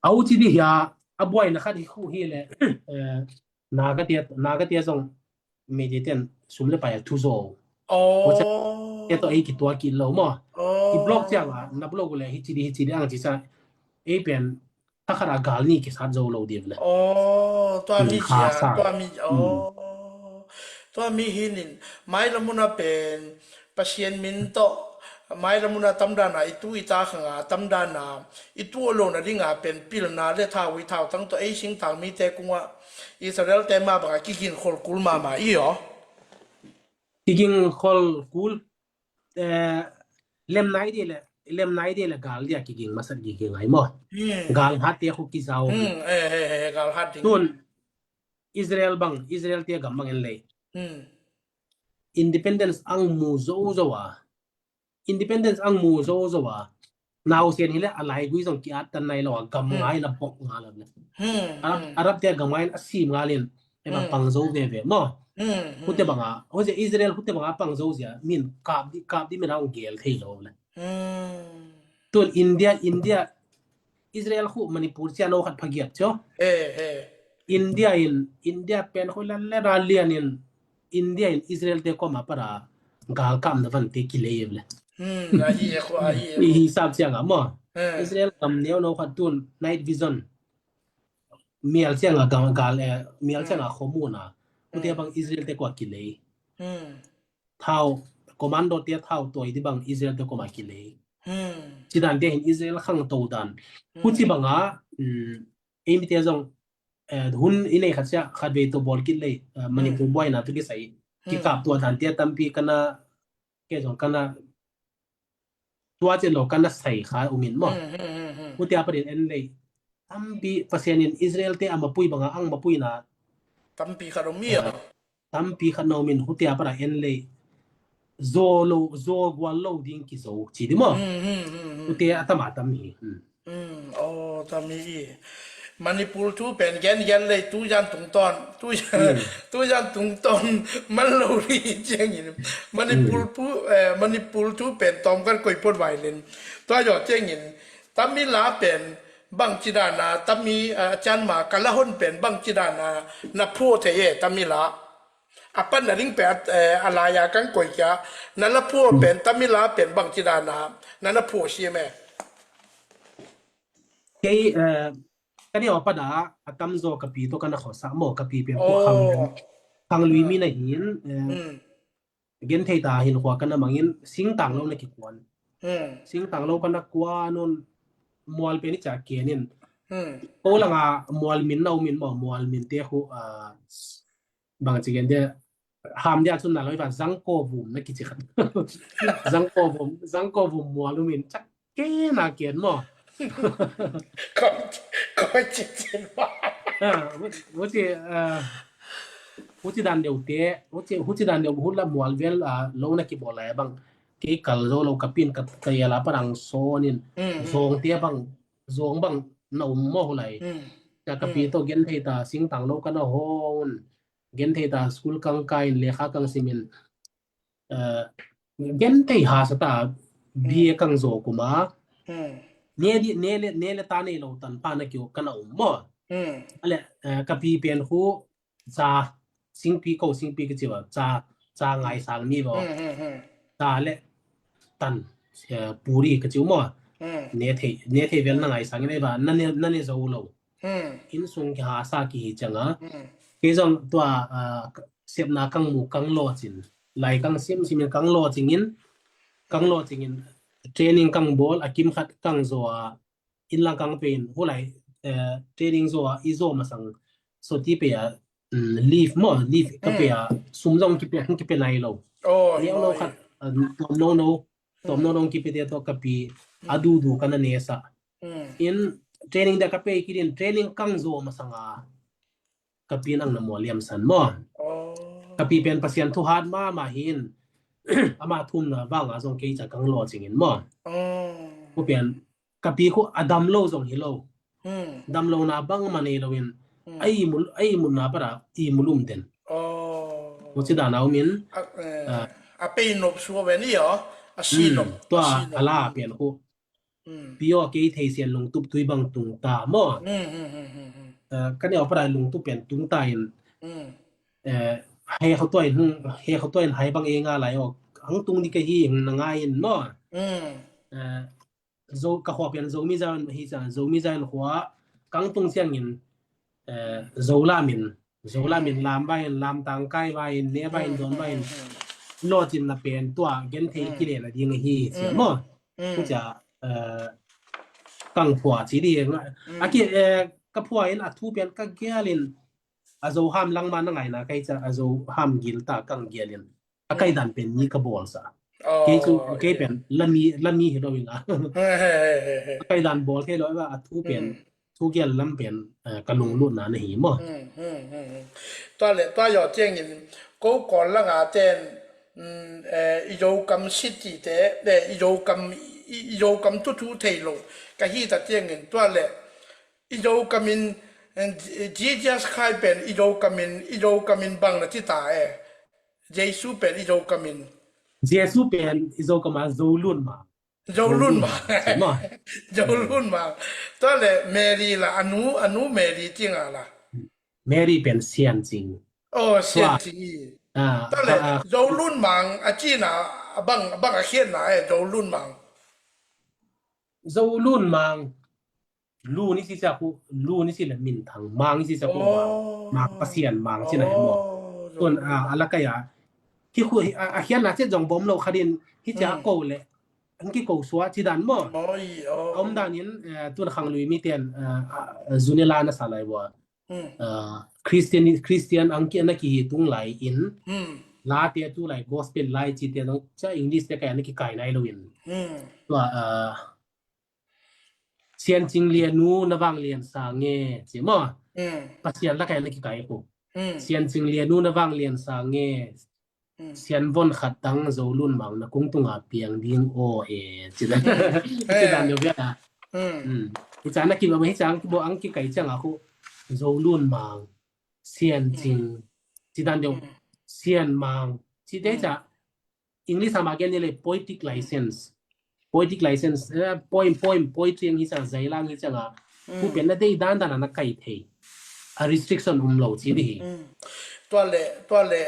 Au ci di hia, a buai na khat hi khu hi le, eh, na ka tia, na ka tia zong Meitei ten sum le pai a thu zo. Oh. Te to ei kitua ki lo maw. Oh. I block cianga, na block le hi ci di, hi ci di ang ci sa. Ei pen, ta khat a gal ni kisat zo lo di le. Oh, tua mi cia, tua mi, oh. Tua mi hi nin, mai la muna pen, Pasian min to, mai la muna tamdana, i tu i ta khanga, tamdana, i tu lo na dinga pen, pilna le thau i thau tang to, ei singtang mi te kunga, Israel te ma banga kigin khol kul mama i aw. Kiging khol kul, eh, lem nai di le, lem nai di le gal dia kiging masat kiging ai maw. Hmm. Gal hat te khu kizau. Hmm, eh, eh, eh, gal hat ding. Tun Israel bang, Israel te gam bang en lei. Hmm. Independence ang mu zo zo a. Independence ang mu zo zo a. Nausen hi le a laigui zong ki at tan nai lo a gam ngai na bok nga lo le. Hmm. Arab, Arab te gam ngai a sim nga lin. Ema pang zo ve ve maw. Hmm. Hute banga, hute Israel hute banga pang zo zia min kap di, kap di min a ong gel thei lo le. Hmm. Tun India, India, Israel khu Manipur cia no khat phagiat cio. Eh, eh. India in, India pen khu le le ra lian in, India in Israel te koma para gal kam na van te kilei le. Hmm, ahi e khu, ahi e khu. I hisap cianga maw. Eh. Israel kam neo no khat tun night vision. Mial cianga gal, gal, eh, mial cianga khomuna. Hute bang Israel te kua kilei. Hmm. Thau, commando te thau toi di bang Israel te koma kilei. Hmm. Ci dan te hin Israel khang to dan. Hmm. Huci banga, um, ei mite zong, eh, hun i nei khat sia, khat vei to bol kit lei, eh, Manipur buai na tu kisai. Hmm. Kikap tua dan te tampi kana, ke zong kana, tua cen lo kana sai kha umin maw. Hmm, hmm, hmm, hmm. Hutia panin en lei. Tampi Pasian in Israel te a mapui banga ang mapui na. Tampi khat om mi a. Tampi khat na umin hutia para en lei. Zo lo, zo gual lo ding kizo ci di maw. Hmm, hmm, hmm, hmm. Hutia a tam a tam hi. Hmm. Hmm, oh, tam hi. Manipur thu pen gen gen lei tu yan tung ton. Tu yan, hmm, tu yan tung ton. Man lo ri ciangin. Manipur, hmm, pu, eh, Manipur thu pen tom kan koi pot vai len. Tua yo ciangin. Tamila pen bang ci dana, tami, eh, cian ma, ka la hon pen bang ci dana, na phuo thei e, tamila. A pan na ding pen, eh, a laya kan koi kia, na la phuo pen, tamila pen bang ci dana, na na phuo si me. Kei, eh, ka dia pa da, a tam zo ka pi to ka na khosa mo, ka pi pen ko khang, khang lui mi na hin, eh, gen thei ta hin khua ka na mangin singtang lo na kikuan. Hmm. Singtang lo ka na kuan un mual pen i ca kian in. Hmm. Ko langa mual min na umin maw, mual min te khu, ah, bang ci gen dia, ham dia cun na lo i va zangko vum na kici khat. Zangko vum, zangko vum mual umin cak ke na kian maw. Ko, ko ci ci maw. Ah, uci, ah, uci dan deuh te, uci, uci dan deuh hula mual vel, ah, lo na kibawl lai bang. Kei kal zo lo ka pin ka, ka yala parang sonin. Hmm, hmm. Zong te bang, zong bang na um maw hulai. Hmm. Ka, ka pi to gen thei ta singtang lo ka na hon. Gen thei ta school kang kain lekha kang simin. Eh, gen thei ha sa ta bia kang zo kuma. Hmm. Ne di, ne le, ne le ta nei lo tan pa na kiu ka na um maw. Hmm. Ale, eh, ka pi pen khu za, singpi ko, singpi ka ciu a, za, za ngai sang mi bo. Hmm, hmm, hmm. Za le tan, eh, puri ka ciu mo. Hmm. Ne thei, ne thei vel na ngai sang ne ba, na ne, na ne zo lo. Hmm. Inn sung kihasa kihi cianga. Hmm. Kei zong tua, ah, sepna kang mu kang lawcin. Lai kang simsimin kang lawcingin, kang lawcingin, training kang bawl, a kim khat kang zaw a, inn lang kang pen, hulai, eh, training zaw a, i zaw masang, soti pe a, mm, leave maw, leave ka pe a, sum zong kipe, kipe nai lo. Oh, neu lo khat, ah, tom no no, tom no no kipe te to ka pi, a dudu ka na ne sa. Hmm. In training da ka pe kidin, training kang zaw masanga, ka pi nang na mual liam san maw. Oh. Ka pi pen Pasian thu hat mama hin, ama thumna vanga zong kei ca kang lawcingin maw. Oh. Ku pen, ka pi khu a dam lo zong hi lo. Hmm. Dam lo na bang ma nei lo in, hmm, a i mul, a i mul na para i mul um den. Oh. Ku ci dana um in, a, eh, ah, a pei nop sua ven i aw, a si nop, tua a si nop. A la pen khu. Hmm. Pi aw kei thei sian lungtup tui bang tung ta maw. Hmm, hmm, hmm, hmm, hmm. Eh, ka neu para lungtup pen tung ta in. Hmm. Eh, he khau tua in, hmm, he khau tua in hai bang e nga lai aw. Ang tung di ka hi, hmm, na ngai in maw. Hmm. Eh, Zo, ka khua pian Zomi Zion hi ciang, Zomi Zion khua kang tung ciangin, eh, Zo lamin, Zo lamin lam vai in, lam tangkai vai in, ne vai in, dawn vai in, lawcin na pen tua gen thei kile na ding hi cia maw. Cia, eh, kang khua ci di nga. A ki, eh, ka phua in a thu pian ka gialin, a Zo ham langma na ngaina kai cia, a Zo ham gil ta kang gialin. A kaidan pen ni ka bawlsa. Oh, kei cu, kei pen lami, lami hi lo ila. A kaidan bawl thei lo ila, a thu pen, thu gial lam pen, eh, ka lunglutna na hi maw. Hmm, hmm, hmm, hmm. Tua le, tua yaw ciangin, ko Kawl langa ten, mm, eh, i Zokam city te, eh, i Zokam, i, i Zokam tu thu thei lo. Ka hi ta ciangin, tua le, i Zokam in, eh, Jesus Christ pen i Zokam in, i Zokam in bang na ci ta e. Jesu pen i Zokam in. Jesu pen i Zokam a Zolun Mang. Zolun Mang. Zolun Mang. Tua le Mary la, a nu, a nu Mary cing a la. Mary pen Sian Cing. Oh, Sian Cing i. Ah, tua le, ah, ah. Zolun Mang a cina, a bang, a bang a khiatna e, Zolun Mang. Zolun Mang. Lu ni si cia khu, lu ni si le min thang, mang ni si cia khu, mang, mang Pasian mang cina hi maw. Tuan, a, a la kai a. Hi khu, a, a hian na cet zong bom lo kha din, hi cia ko le, ang ki ko sua ci dan maw. A om dan in, eh, tuan khang lui mi ten, eh, a, a, Zunela na sa lai wa. Eh, Christian, Christian ang ki, na ki hi tung lai in, la te tu lai gospel lai ci te zong, cia English te kai na ki kai nai lo in. Tua, eh, Sian Cing Lian nu na vang lian sa nge, ci maw. Pasian la kai na ki kai ko. Sian Cing Lian nu na vang lian sa nge. Sian von khat tang Zolun Mang na kung tunga piang ding aw e, ci dan. Ci dan deuh bia. Hi ca na ki ba ma hi ca ang ki bo ang ki kai ciang a khu. Zolun Mang. Sian Cing. Ci dan deuh. Sian Mang. Ci te ca. English a ma gen ni le poetic license. Poetic license, eh, poem, poem, poetry ang hi ciang, zailang hi ciang a. Pu pen na dei dan dan a na kai thei. A restriction um lo ci di hi. Tua le, tua le,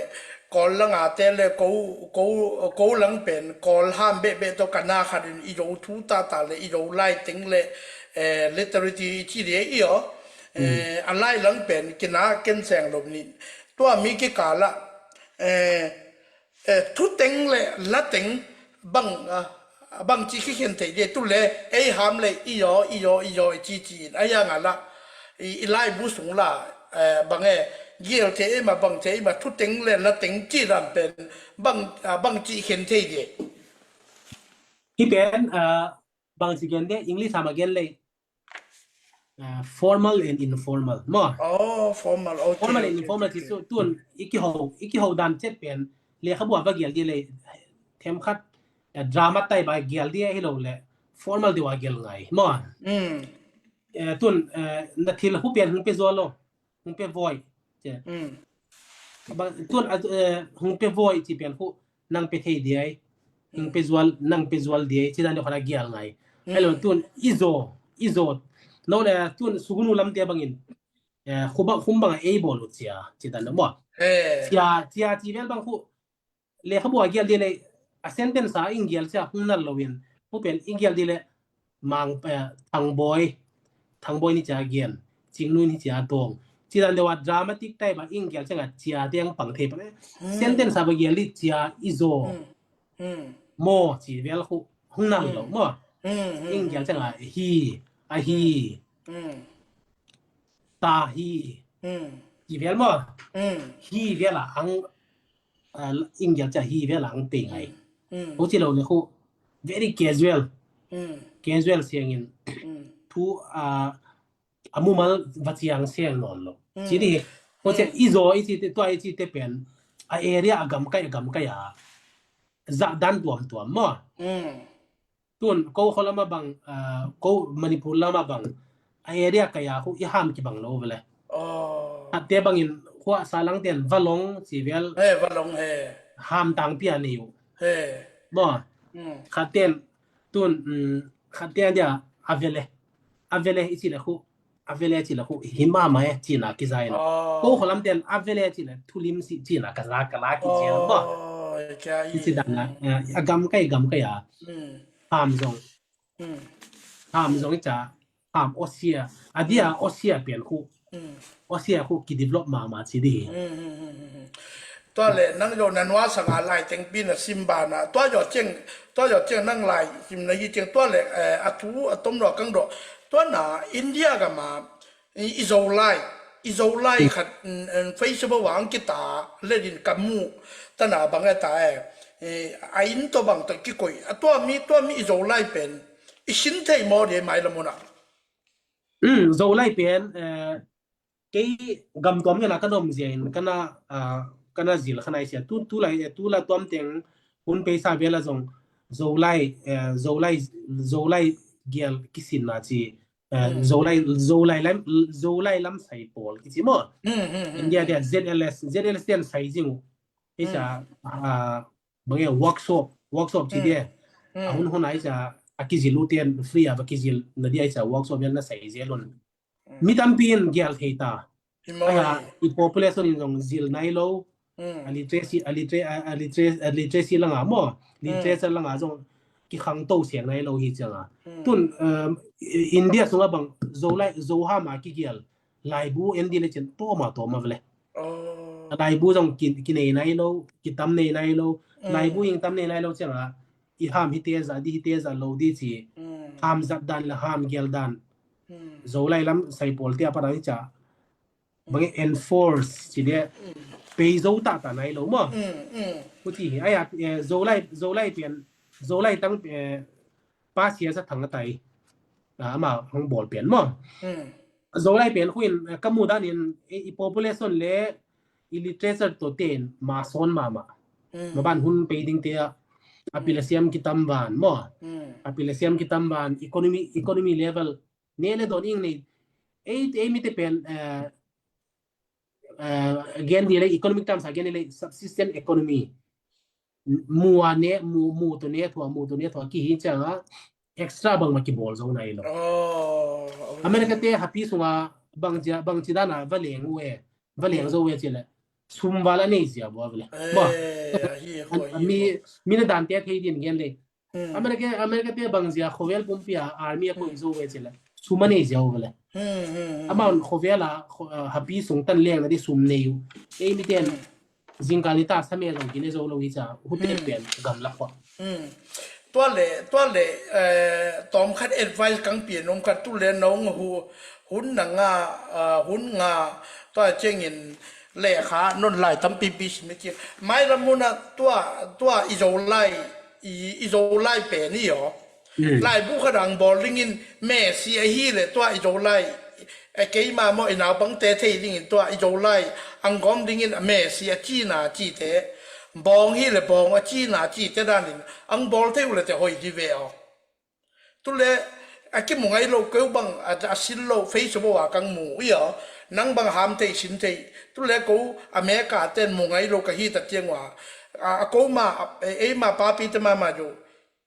Kawl lang a te le ko, ko, ko lang pen, Kawl ham beh beh to ka na khat in i Zo thu ta ta le, i Zo lai teng le, eh, literary ci di i aw. Eh, a lai lang pen, kina ken seng lo ni. Tua mi ki ka la, eh, Eh, thuteng le lateng bang, ah, bang ci khikhen thei de tu le ei ham le i yaw, i yaw, i yaw, i ci ci in a yang a la i, i laibu sung la, eh, bang e gial thei ei ma bang thei ei ma thuteng le lateng ci dan pen bang, ah, bang ci khen thei de. Hi pen, ah, bang ci gen de English ham a gen le. Ah, formal and informal maw. Oh, formal. Okay, formal and informal ci su tun i kiho, i kiho dan cet pen lekhabu a va gial di le themkhat, eh, drama tai ba gial di hi lo le formal di wa gial ngai maw. Eh, tun, eh, na thil hu pen hung pe zual lo. Hung pe voi. Tuan, eh, hung pe voi ci pian khu nang pe thei diai. Hung pe zual, nang pe zual diai ci dan de khona gial ngai. Hello, tuan i zo, i zo. No le tuan sugunu lam te bangin, eh, khu bang, khum bang ei bol u cia ci dan de maw. Cia, cia ci vel bang khu lekhabu a gial di le a sentence a ing gial cia hung nal lo in. Khu pen ing gial di le mang, eh, Thangboi, Thangboi ni cia gial. Cing nun hi cia tong. Ci dan deuh a dramatic type a ing gial ciang a cia tiang pang thei pan. Sentence a ba gial i cia i zaw. Maw ci vel khu hung nam lo maw. Ing gial ciang a hi, a hi. Ta hi. Ci vel maw. Hi vel a ang, ah, ing gial ciang hi vel a ang te ngai. Ho ci lo le khu very casual. Casual siangin. Thu, ah, a mumal va ciang seng nawn lo. Ci dih. Ho ci i zaw i ci te, tua i ci te pen a area a gamkai, a gamkai a zah dan tuamtuam maw. Tun ko kho lama bang, ah, ko Manipur lama bang a area kai a khu i ham kibang lo vele. Atte bangin khua sa lang ten valong ci vel. He, valong he. Ham tang pia nei u. He. Maw. Khaten tun, khaten dia a vele. A vele i ci le khu. A vele ci le khu hi mama e cina kizain. Ko kho lam ten a vele ci le thulim si cina kaza kala kizain maw. Ci dan a, a gamkai, gamkai a. Ham zong. Ham zong i ca. Ham osia. A dia osia pian khu. Osia khu ki develop mama ci di. Tua le nang yo na nua sanga lai teng pi na sim ba na. Tua yo ciang, tua yo ciang nang lai sim na hi ciang tua le, eh, a thu a tom lo kang do. Tua na India gama i, i Zolai, i Zolai khat, mm, mm, Facebook ah ang kita le din ka mu. Tana bang e ta e. Eh, a in to bang to kikoi. A tua mi, tua mi i Zolai pen i sin thei maw de mai la muna. Mm, Zolai pen, eh, kei gam tuam ngena ka nom zia in kana, ah, kana zil khana i sia. Tu, tu lai, eh, tu la tuam teng hun peisa vela zong Zolai, eh, Zolai, Zolai gial kisin na ci, eh, Zolai, Zolai lam, Zolai lam sai pawl kici maw. India dia Z L S, Z L S dia sai zing u. Isa, ah, bang e workshop, workshop ci dia. A hun hun a isa a kizil u tian free a va kizil na dia isa workshop dia na sai zia lun. Mi tampi in gial thei ta. Aia, i population in zong zil nai lo. A literacy, a literacy, a literacy, a literacy langa maw. Literacy langa zong kikhang to siang nai lo hi cianga. Tun, um, India sunga bang Zolai, Zoham a kigial laibu en di le cin toma, toma vele. Laibu zong ki, kinei nai lo, kitam nei nai lo. Laibu ing tam nei nai lo cianga. I ham hi teza, di hi teza lo di ci. Ham zat dan le ham gial dan. Zolai lam sai pawl tia pa dang i ca. Bang e enforce ci dia. Pei zo ta ta nai lo maw. Ku ci hi. Aia, eh, Zolai, Zolai pian, Zolai tang, eh, pa sia sa thang a tai. Ah, ama hong bawl pian maw. Zolai pian khuin, eh, ka mu dan in, eh, i population le i literature to ten ma son mama. Ma ban hun pei ding tia. A pil a siam kitam van maw. A pil a siam kitam van economy, economy level. Ne le don ing nei. Ei, ei mi te pen, eh, eh, gen di le economic terms a gen di le subsistence economy. Mu a ne, mu, mu to ne thua, mu to ne thua ki hi cianga extra bang ma ki bawl zo nai lo. America te hapi sunga bang cia, bang ci dana va leng u e, va leng zo u e ci le. Sum vala nei zia bua vele. Bua. Mi, mi na dan te thei din gen le. America, America te bang zia khovel pumpi a army a koi zo ve cile. Sum a nei zia u vele. Amount khovel a, kho-, ah, hapi sung tan leng na di sum nei u. Ei mi ten zingkal ni ta sa me zong kine zo lo hi ca. Hu pen pen gam lak kua. Tua le, tua le, eh, tom khat advice kang pia nom khat tu le nong hu, hun na nga, ah, hun nga, tua cengin lekha non lai tampi pi sim ni ci. Mai lam muna tua, tua i zo lai, i, i zo lai pen i aw. Laibu khat ang bawl dingin Messi ahi le tua i zo lai. E keima maw i naupangte thei dingin tua i zo lai. Ang gawm dingin a Messi a cina cite. Bawng hi le bawng a cina cite danin. Ang bawl thei uh le te hoi di ve aw. Tule, a kimu ngai lo keu bang, a, a sil lo, Facebook a kang mu, i aw, nang bang ham thei, sin thei. Tule ko, America ten mu ngai lo ka hi ta tiang ua. A, a ko ma, a, e, ei ma papi te ma ma jo.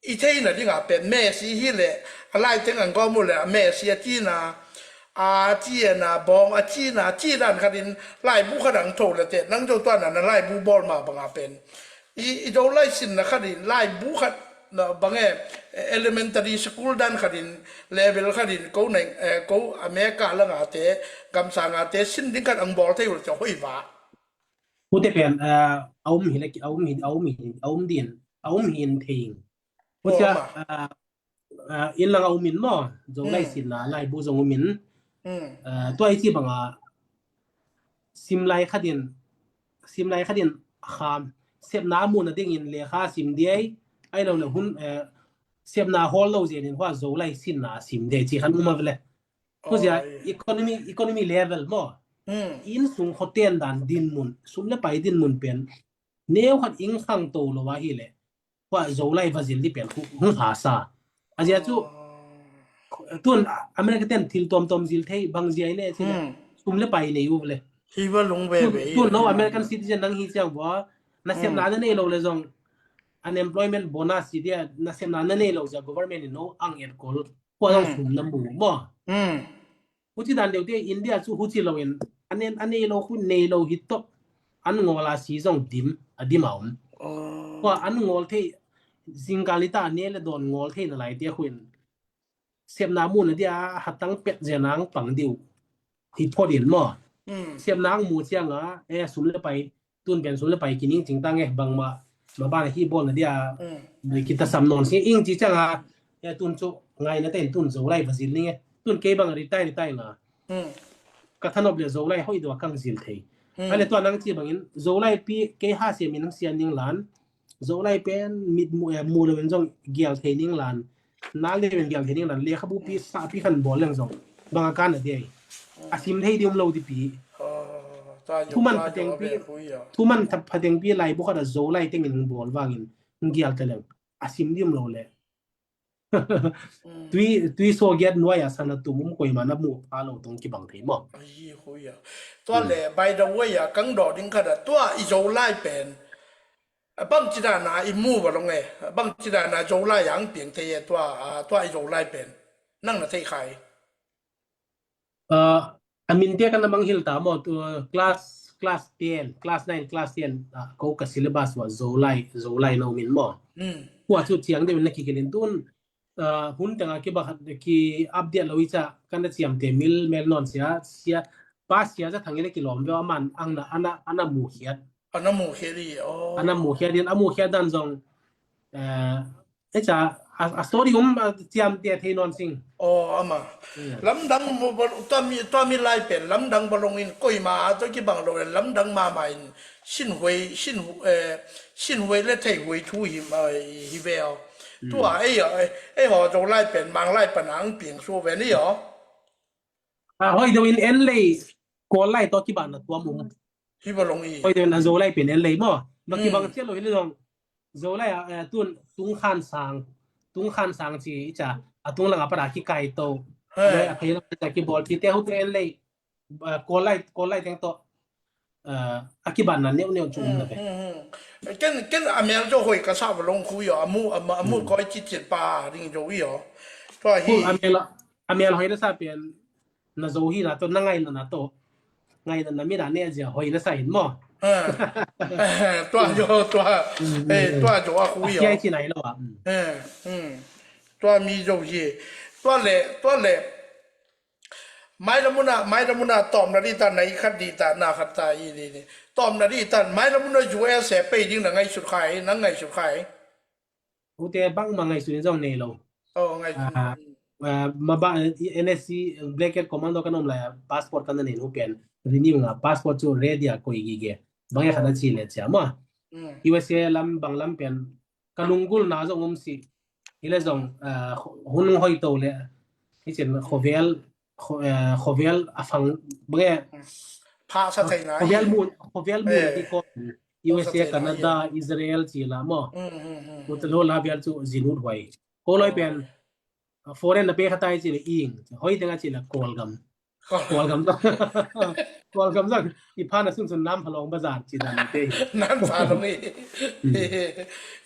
I thei na ding a pen, Messi hi le, a lai teng ang ko mu le, a Messi a tina, a tina, bawng a tina, a tina khat in, laibu khat ang tho le te, nang jo tua na, na laibu bawl ma bang a pen. I, i do lai sin na khat in, laibu khat, Bang e, elementary school dan khatin, level khatin, ko neng, eh, ko America langate, gamsangate sin ding khat ang bawl thei ul cia hoih va. Hute pen, eh, a um hi le, a um hi, a um hi, a um din, a um hin thei. Hucia, eh, eh, inn lang a um in maw, Zolai sinna laibu zong um in. Eh, tua i ci banga, sim lai khatin, sim lai khatin kham, sepna muhna dingin lekha sim diai, ai lo le hun, eh, sepna hawl lo zenin hua Zolai sinna sim diai ci khan um a vele. Huzia economy, economy level maw. Inn sung khuaten dan dinmun, sum le pai dinmun pen neu khat ing khang to lo ahi le. Hua Zolai va zil di pen hung hasa. A zia cu tun America ten thil tuamtuam zil thei bang zia i ne ci le. Sum le pai nei u le. Hi va lung ve ve. Tun no American citizen nang hi ciang vua. Na sepna na nei lo le zong unemployment bonus si dia na sepna na nei lo zia government in no ang et kol. Hua zong sum na mu maw. Huci dan deuh te India cu huci loin a nen a nei lo khu nei lo hi tawh an ngawl a si zong dim a dim a om. Hua an ngawl thei zingkal ni ta a ne le dawn ngawl thei na lai te khu in sepna mu na dia hatang pet zenang pang diu hi phot in maw. Sepna ang mu cianga e sum le pai tun pen sum le pai kining cingtang e bangmah ma ban hi bawl na dia kitasam nawn si ing ci cianga e tun cu ngaina tein tun Zolai va zil ning e tun kei bang retire retire na ka thanop le Zolai hoih dua kang zil thei. Ale tua nang ci bangin Zolai pi kei ha siamin hang sian ning lan Zolai pen mit mu e mu lo in zong gial thei ning lan na le pen gial thei ning lan lekhabu pi sa pi khan bawl leng zong bang a kan a diai a sim thei di um lo di pi. Thuman phateng pi thuman phateng pi laibu khat a Zolai tengin bawl vangin gial ta leng a sim di um lo le. Tui tui so giat nuai a sana tum um koima na mu pha lo tong kibang thei maw. Tua le by the way a kang dawh ding khat a tua i Zolai pen bang ci dana i mu va long e bang ci dana Zolai ang piang thei e tua tua i Zolai pen nang na thei khai. A min te kan na mang hil ta maw tu class class ten class nine class ten ko ka syllabus wa Zolai Zolai no min maw. Kua cu ciang de min na kikilin tun hun tengah kiba khat ki update lo i ca kan na ciam te mil mel nawn sia sia pa sia ca thang i le kilawm ve a man ang na ana ana mu khiat. Ana mu khiat i aw. Ana mu khiat in a mu khiat dan zong eh Eca a story um ciam tia thei nawn sing. Aw ama. Lamdang tua mi tua mi lai pen lamdang balong in koima a tawh kibang lo le lamdang mama in sinhuai sin eh sinhuai le theihuai thu hi hi ve aw. Tua ei ei haw Zolai pen Manglai pan ang piang su ve ni aw. A hoi deuh in en lei Kawl lai tawh kibahna tuam um. Hi va long i. Hoi deuh in a Zolai pen en lei maw. Ba kibang ciat lo hi le zong Zolai a tun tung khan sang tung khan sang ci i ca a tung langa para kikai to. A thei langa kibawl ci te ho te en lei Kawl lai Kawl lai teng tawh a kibanna neuhneuh cu um na ve. Ken ken a mel zo hoi ka sa va long khu yo a mu a mu koi ci ciat pa ring zo i yo. Tua hi. A mel a mel hoi na sa pian na zo hi na to na ngai na na to ngai na na mi na ne zia hoi na sa hin mo. Tua zo tua tua zo a khu yo. Kia ci nai lo a. Tua mi zo hi tua le tua le. Mailamuna mailamuna tawmna dih ta na i khat dih ta na khat ta i dih dih tawmna dih ta mailamuna U S A pei ding na ngaihsut khai na ngaihsut khai. Ute bang ma ngaihsut in zong nei lo. Oh ngaihsut. Maba N S C blanket commando kan om lai a passport kan na nei lo pen renew nga passport cu ready a koi gige bang e khat a ci le cia ma. U S A lam bang lam pen ka lunggulhna zong um si. Hi le zong hun hong hoi to le hi cin khovel khovel a fang bang e. Phasa theina khovel mun khovel mun ti ko U S A Canada Israel ci la mo. Mun te lo la bial cu zinut hoi ko loi pen foreign na pe khatai ci le ing hoi tenga ci le Kawlgam. Kawlgam zong Kawlgam zong i phan a sunsun nam phalawng bazar ci dan te hi. Nam phalawng hi.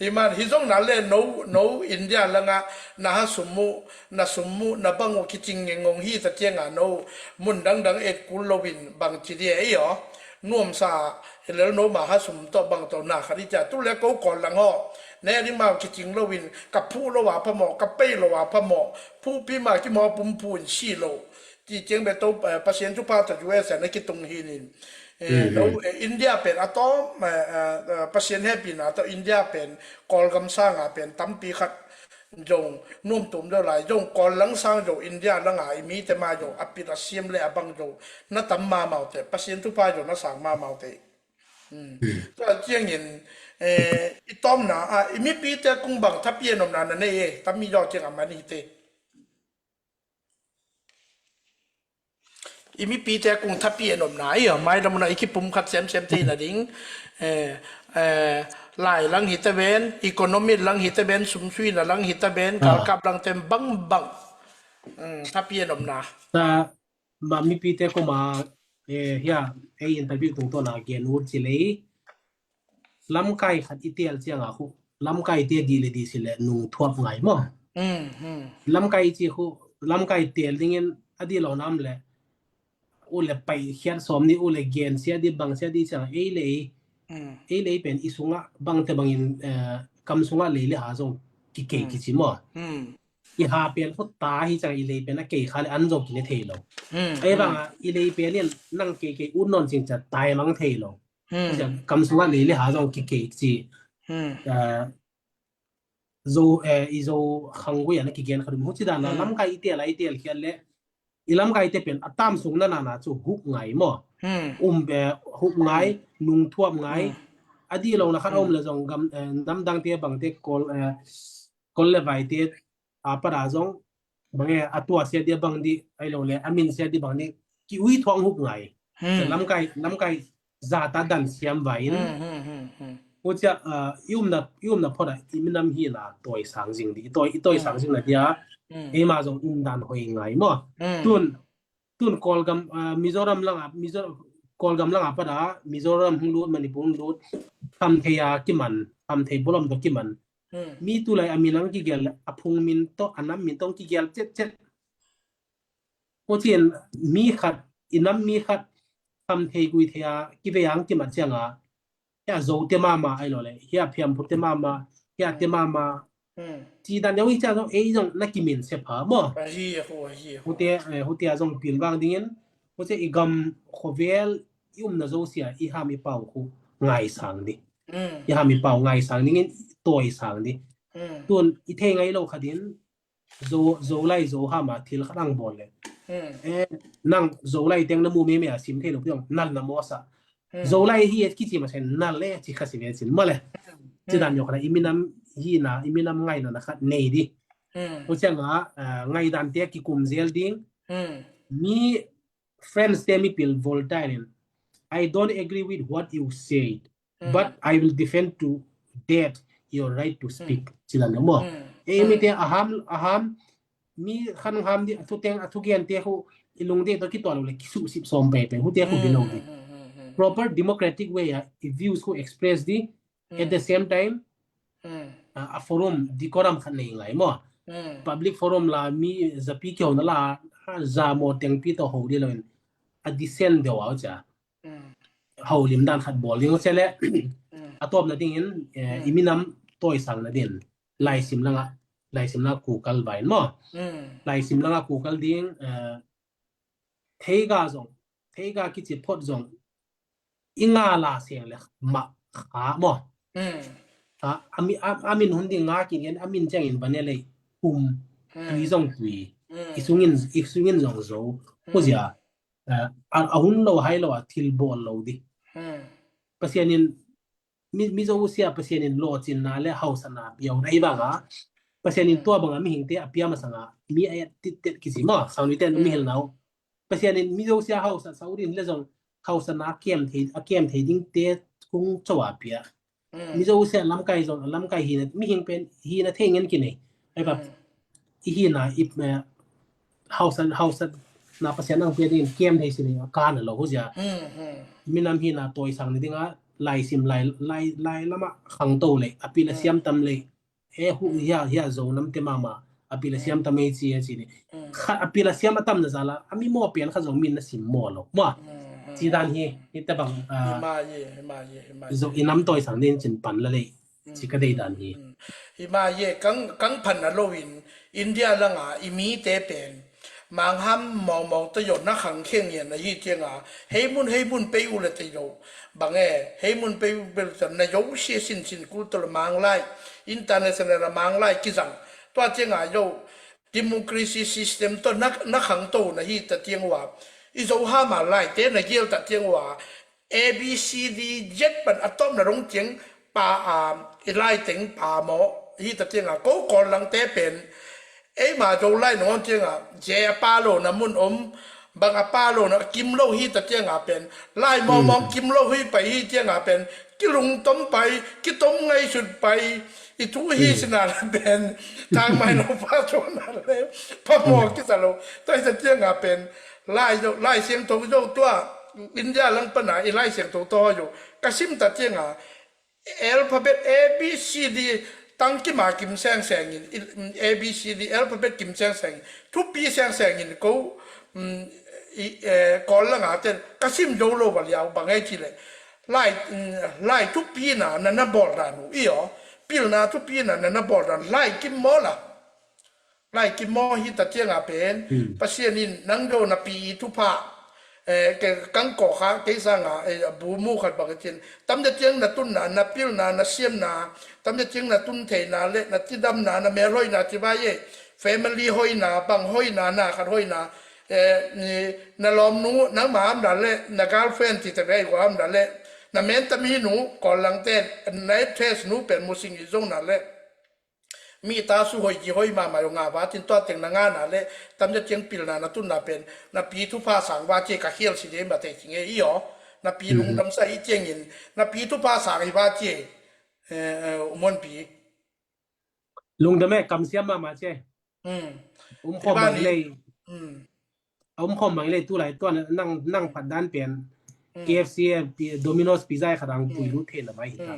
Hi man hi zong na le no no India langa na ha sum mu na sum mu na bang uh kicing ngengong hi ta tianga no mun dangdang et kul loin bang ci dia ei aw. Nuamsa hilel no ma ha sum tawh bang tawh na khat i cia tu le ko Kawl lang haw. Ne ding mah kicing lo in, ka phuh lo a phamawh, ka pei lo a phamawh, phuhpi mah kimawh pumphu in si lo. Ti ciang bek to, eh, Pasian thupha tawh U S A na kitung hi ning. Eh, lo, eh, India pen a tawm, eh, eh, eh, Pasian hehpihna tawh India pen Kawlgam sanga pen tampi khat zong nuamtuam deuh lai, zong Kawl lang sang zong India langa i mite mah zong a pil a siam le a bang zong na tam mahmah uh teh, Pasian thupha zong na sang mahmah uh teh. Tua ciangin, eh, i tawmna, ah, i mipite kung bang thapiak nopna na nei e, tami zaw ciang a man hi te. I mipite kung thapiak nopna, i a mai lamuna i kipum khat semsem te na ding, eh, eh, lai lang hi ta ven, economic lang hi ta ven, sumsuina lang hi ta ven, galkap lang te bangbang, mm, thapiak nopna. Ma mipite koma, eh, hia, ei interview tungtawna gen ut ci lei. Lamkai khat i tel cianga khu, lamkai te di le di si le nung thuap ngai maw. Lamkai ci khu, lamkai tel dingin a di lo nam le, u le pai khiat sawm ni, u le gen sia di bang sia di cianga ei le ei. Ei lei pen i sunga bangte bangin, eh, kam sunga lei le ha zong kikei kici maw. I ha pen khu ta hi ciang i lei pen a kei kha le an zong kine thei lo. Ei banga i lei pen in nang kei kei ut nawn cing cia tai mang thei lo. Cia kam sunga lei le ha zong kikei ci. Eh, zo, eh, i zo khanggui ana kigen kha dum. Huci dan la lamkai i tel a i tel khiat le i lamkai te pen a tam sung na nana cu hup ngai maw. Um, eh, hup ngai, nung thuap ngai. A di lo na khat a um le zong gam, eh, namdang te bang te kol, eh, kol le vai te a pada zong bang e a tua sia dia bang di ai lo le a min sia di bang di ki ui thuang hup ngai. Lamkai, lamkai zata dan siam vai in. Hucia, ah, i umna, i umna phota i minam hina toisang zing di, i toi, i toisang zing na dia. Eima zong um dan hoi ngai maw. Tun, tun Kawlgam, ah, Mizoram langa, Mizo-, Kawlgam langa pada Mizoram hung lut, Manipur hung lut, tham thei a kiman, tham thei bolom to kiman. Mi tulai a min ang kigel, a phung min to, a nam min tong kigel cetcet. Huciin mi khat, i nam mi khat, tham thei gui thei a, kivei ang kimat cianga, hia zo te mama ai lo le, hia phiam phut te mama, hia te mama. Ci dan deuh i cia zong, ei zong na kimin se pha maw. Hutia, eh, hutia zong pilvang dingin, hucia i gam khovel, i umna zo sia, i ham i pau khu ngaisang di. I ham i pau ngaisang dingin, toisang di. Tun, i thei ngai lo khatin, Zo, Zolai, Zo hama thil khat ang bawl le. Eh, nang Zolai teng na mu meme a sim thei lo piong, nal na mawsa. Zolai hi et kici ma sen, nal le ci kha si ve sin ma le. Ci dan yok na i minam hina, i minam ngaina na khat nei di. Hucianga, ah, ngaidan te kikum zel ding. Mi friends te mipil Voltaire in, "I don't agree with what you said, but I will defend to death your right to speak." Ci la na maw. Ei mite a ham, a ham, mi khan ham di, a thuteng, a thugen te khu, i lungdei to kitual le, kisuhsip sawm pei pei, hute khu bilo di. Proper democratic way a, i views khu express di, at the same time, a, a forum, decorum khat nei ngai maw. Public forum la, mi zapi kihona la, a, za maw tengpi to ho di lo in, a dissent deuh a cia. Holim dan khat bawl ding cia le, a tawpna dingin, eh, i minam toisang na din. Laisim langa, laisim langa kukal vain maw. Laisim langa kukal ding, eh, theiga zong, theiga kici phot zong, i nga la seng le mah kha maw. A, a mi, a, a min hun ding nga kin gen, a min ciangin va ne lei, um, tui zong tui, i sungin, i sungin zong zo. Huzia, eh, a, a hun lo hai lo a thil bawl lo di. Pasian in mi, mi zo sia Pasian in lawhcinna le hausana pia uh na hi banga. Pasian in tua banga mihingte a pia masanga mi a et tittet kici maw, sauni ten mi hil nau. Pasian in mi zo sia hausa, sauni le zong hausana a kem thei, a kem thei ding te kung co a pia. Mi zo sia lamkai zong, lamkai hina, mihing pen hina thei ngen kinei. Ai pa, i hina, i, eh, hausa, hausa na Pasian ang pia ding kem thei si le, a kana lo huzia. Minam hina toisang ni dinga, laisim, lai, lai, lai lama khangto le, a pil a siam tam le. E hu hia, hia zo nam te mama, a pil a siam tam e ci, e ci ni. Kha a pil a siam a tam na zala, a mi maw pian kha zong min na sim maw lo. Maw, ci dan hi, hi te bang, ah, hi ma ye, hi ma ye, hi ma ye. Zo i nam toisang din cin pan la le. ci ka deih dan hi. Hi mah hi e, kang, kang phan na lo in India langa i mite pen mangham mawngmawng ta yo na khang kheng ngian ahi cianga, hei mun hei mun pei uh le tei lo bang e, hei mun pei uh bel tan na yo sia sinsin kultur a Manglai, international a Manglai kizang. Tua cianga yo democracy system tawh na, na khangto na hi ta ciang uh a, i Zo hama laite na gial ta ciang uh a, A B C D Z pan a tawpna dong ciang pa, a, i lai teng pa maw hi ta cianga, ko Kawl langte pen eima Zo lai nong cianga, ze a pa lo na mun om, bang a pa lo na kim lo hi ta cianga pen, lai mawngmawng kim lo hi pai hi cianga pen, kilungtom pai, kitom ngaihsut pai, i thu hi sina la pen, tangmai lo pa tuana le, pa maw kisa lo, tua hi ta cianga pen, lai zo, lai siangtho zo tua, India lang pana i lai siangtho tawh zo, ka sim ta cianga, alphabet A B C D tang kima kim sengseng in, i, A B C D alphabet kim sengseng in, thupi sengseng in ko, um, i, eh, Kawl langa ten ka sim zo lo va liau bang ei ci le. Lai, mm, lai thupina na na bawl dan uh i aw. Pilna thupina na na bawl dan lai kim maw la. Lai kim maw hi ta cianga pen, Pasian in nang do na pi i thupha, eh, ke kang kawkha kei sanga, eh, a bu mu khat bang a cin. Tam ta ciang na tunna, na pilna, na siamna, tam ta ciang na tun theina le na cidamna, na mel hoina ci vai e. Family hoina, bang hoina, na khat hoina, eh, ni, na lawmnu, nangma am na le, na girlfriend ci ta vei ko am na le, na men ta mi nu, Kawl lang ten, na actress nu pen mu sing i zong na le. Mi ta su hoi ki hoi mama yo nga va tin tua teng na nga na le, tam ja ciang pilna na tunna pen, na pi thupha sang va cie ka khial si de ma te ci nge i aw. Na pi lungdam sa i ciangin, na pi thupha sang i va cie, eh, eh, u Muanpi. Lungdam e, kam siam mama cie. Um khom bang lei. A um khom bang lei tu lai tua nang, nang phat dan pen K F C, Domino's pizza khat ang pui lut thei na mai hi ta.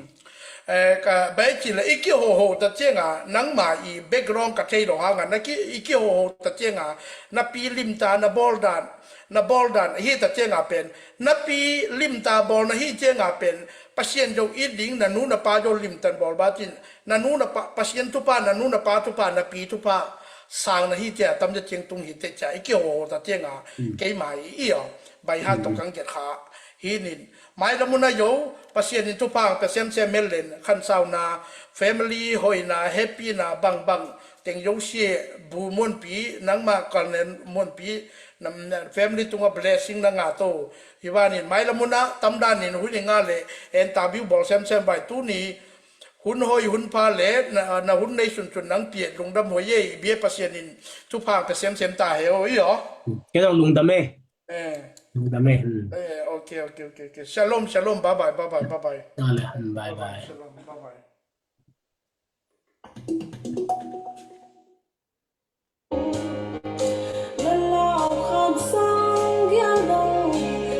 Eh, ka bai ci le i kihoho ta cianga nangma i background ka thei lo hanga na ki, i kihoho ta cianga na pi limta na bawl dan, na bawl dan hi ta cianga pen, na pi limta bawl na hi cianga pen, Pasian zo i ding na nu na pa zo limtan bawl ba cin, na nu na pa, Pasian thupha, na nu na pa thupha, na pi thupha sang na hi cia tam ja ciang tung hi te cia i kihoho ta cianga keima i i aw. Bai han tawh kang giat kha hi nin. Mai la muna yo, Pasian in thupha ang pe semsem mel len, khan sauna, family hoina, happy na, bang bang, teng yo sia, bu Muanpi, nangma kal nen Muanpi, nam, family tunga blessing na nga to. Hi vanin, mai la muna, tam danin, hun i nga le, en ta biu bawl semsem bai tu ni, hun hoi, hun pha le, na, na hun nei sun sun nang pia, lungdam hoi ye, i bia Pasian in, thupha ang pe semsem ta he o, i aw. Kei dong lungdam e. Eh. Lungdam e. Eh, okay, okay, okay, okay. Shalom, shalom. Bye bye, bye bye, bye bye. Bye bye. Shalom, bye bye.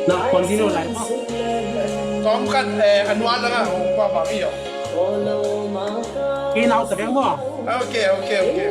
Na continue lai. Tawm khat, eh, a nual langa hong pa bang i aw. Kei nau ta beng maw. Okay, okay, okay.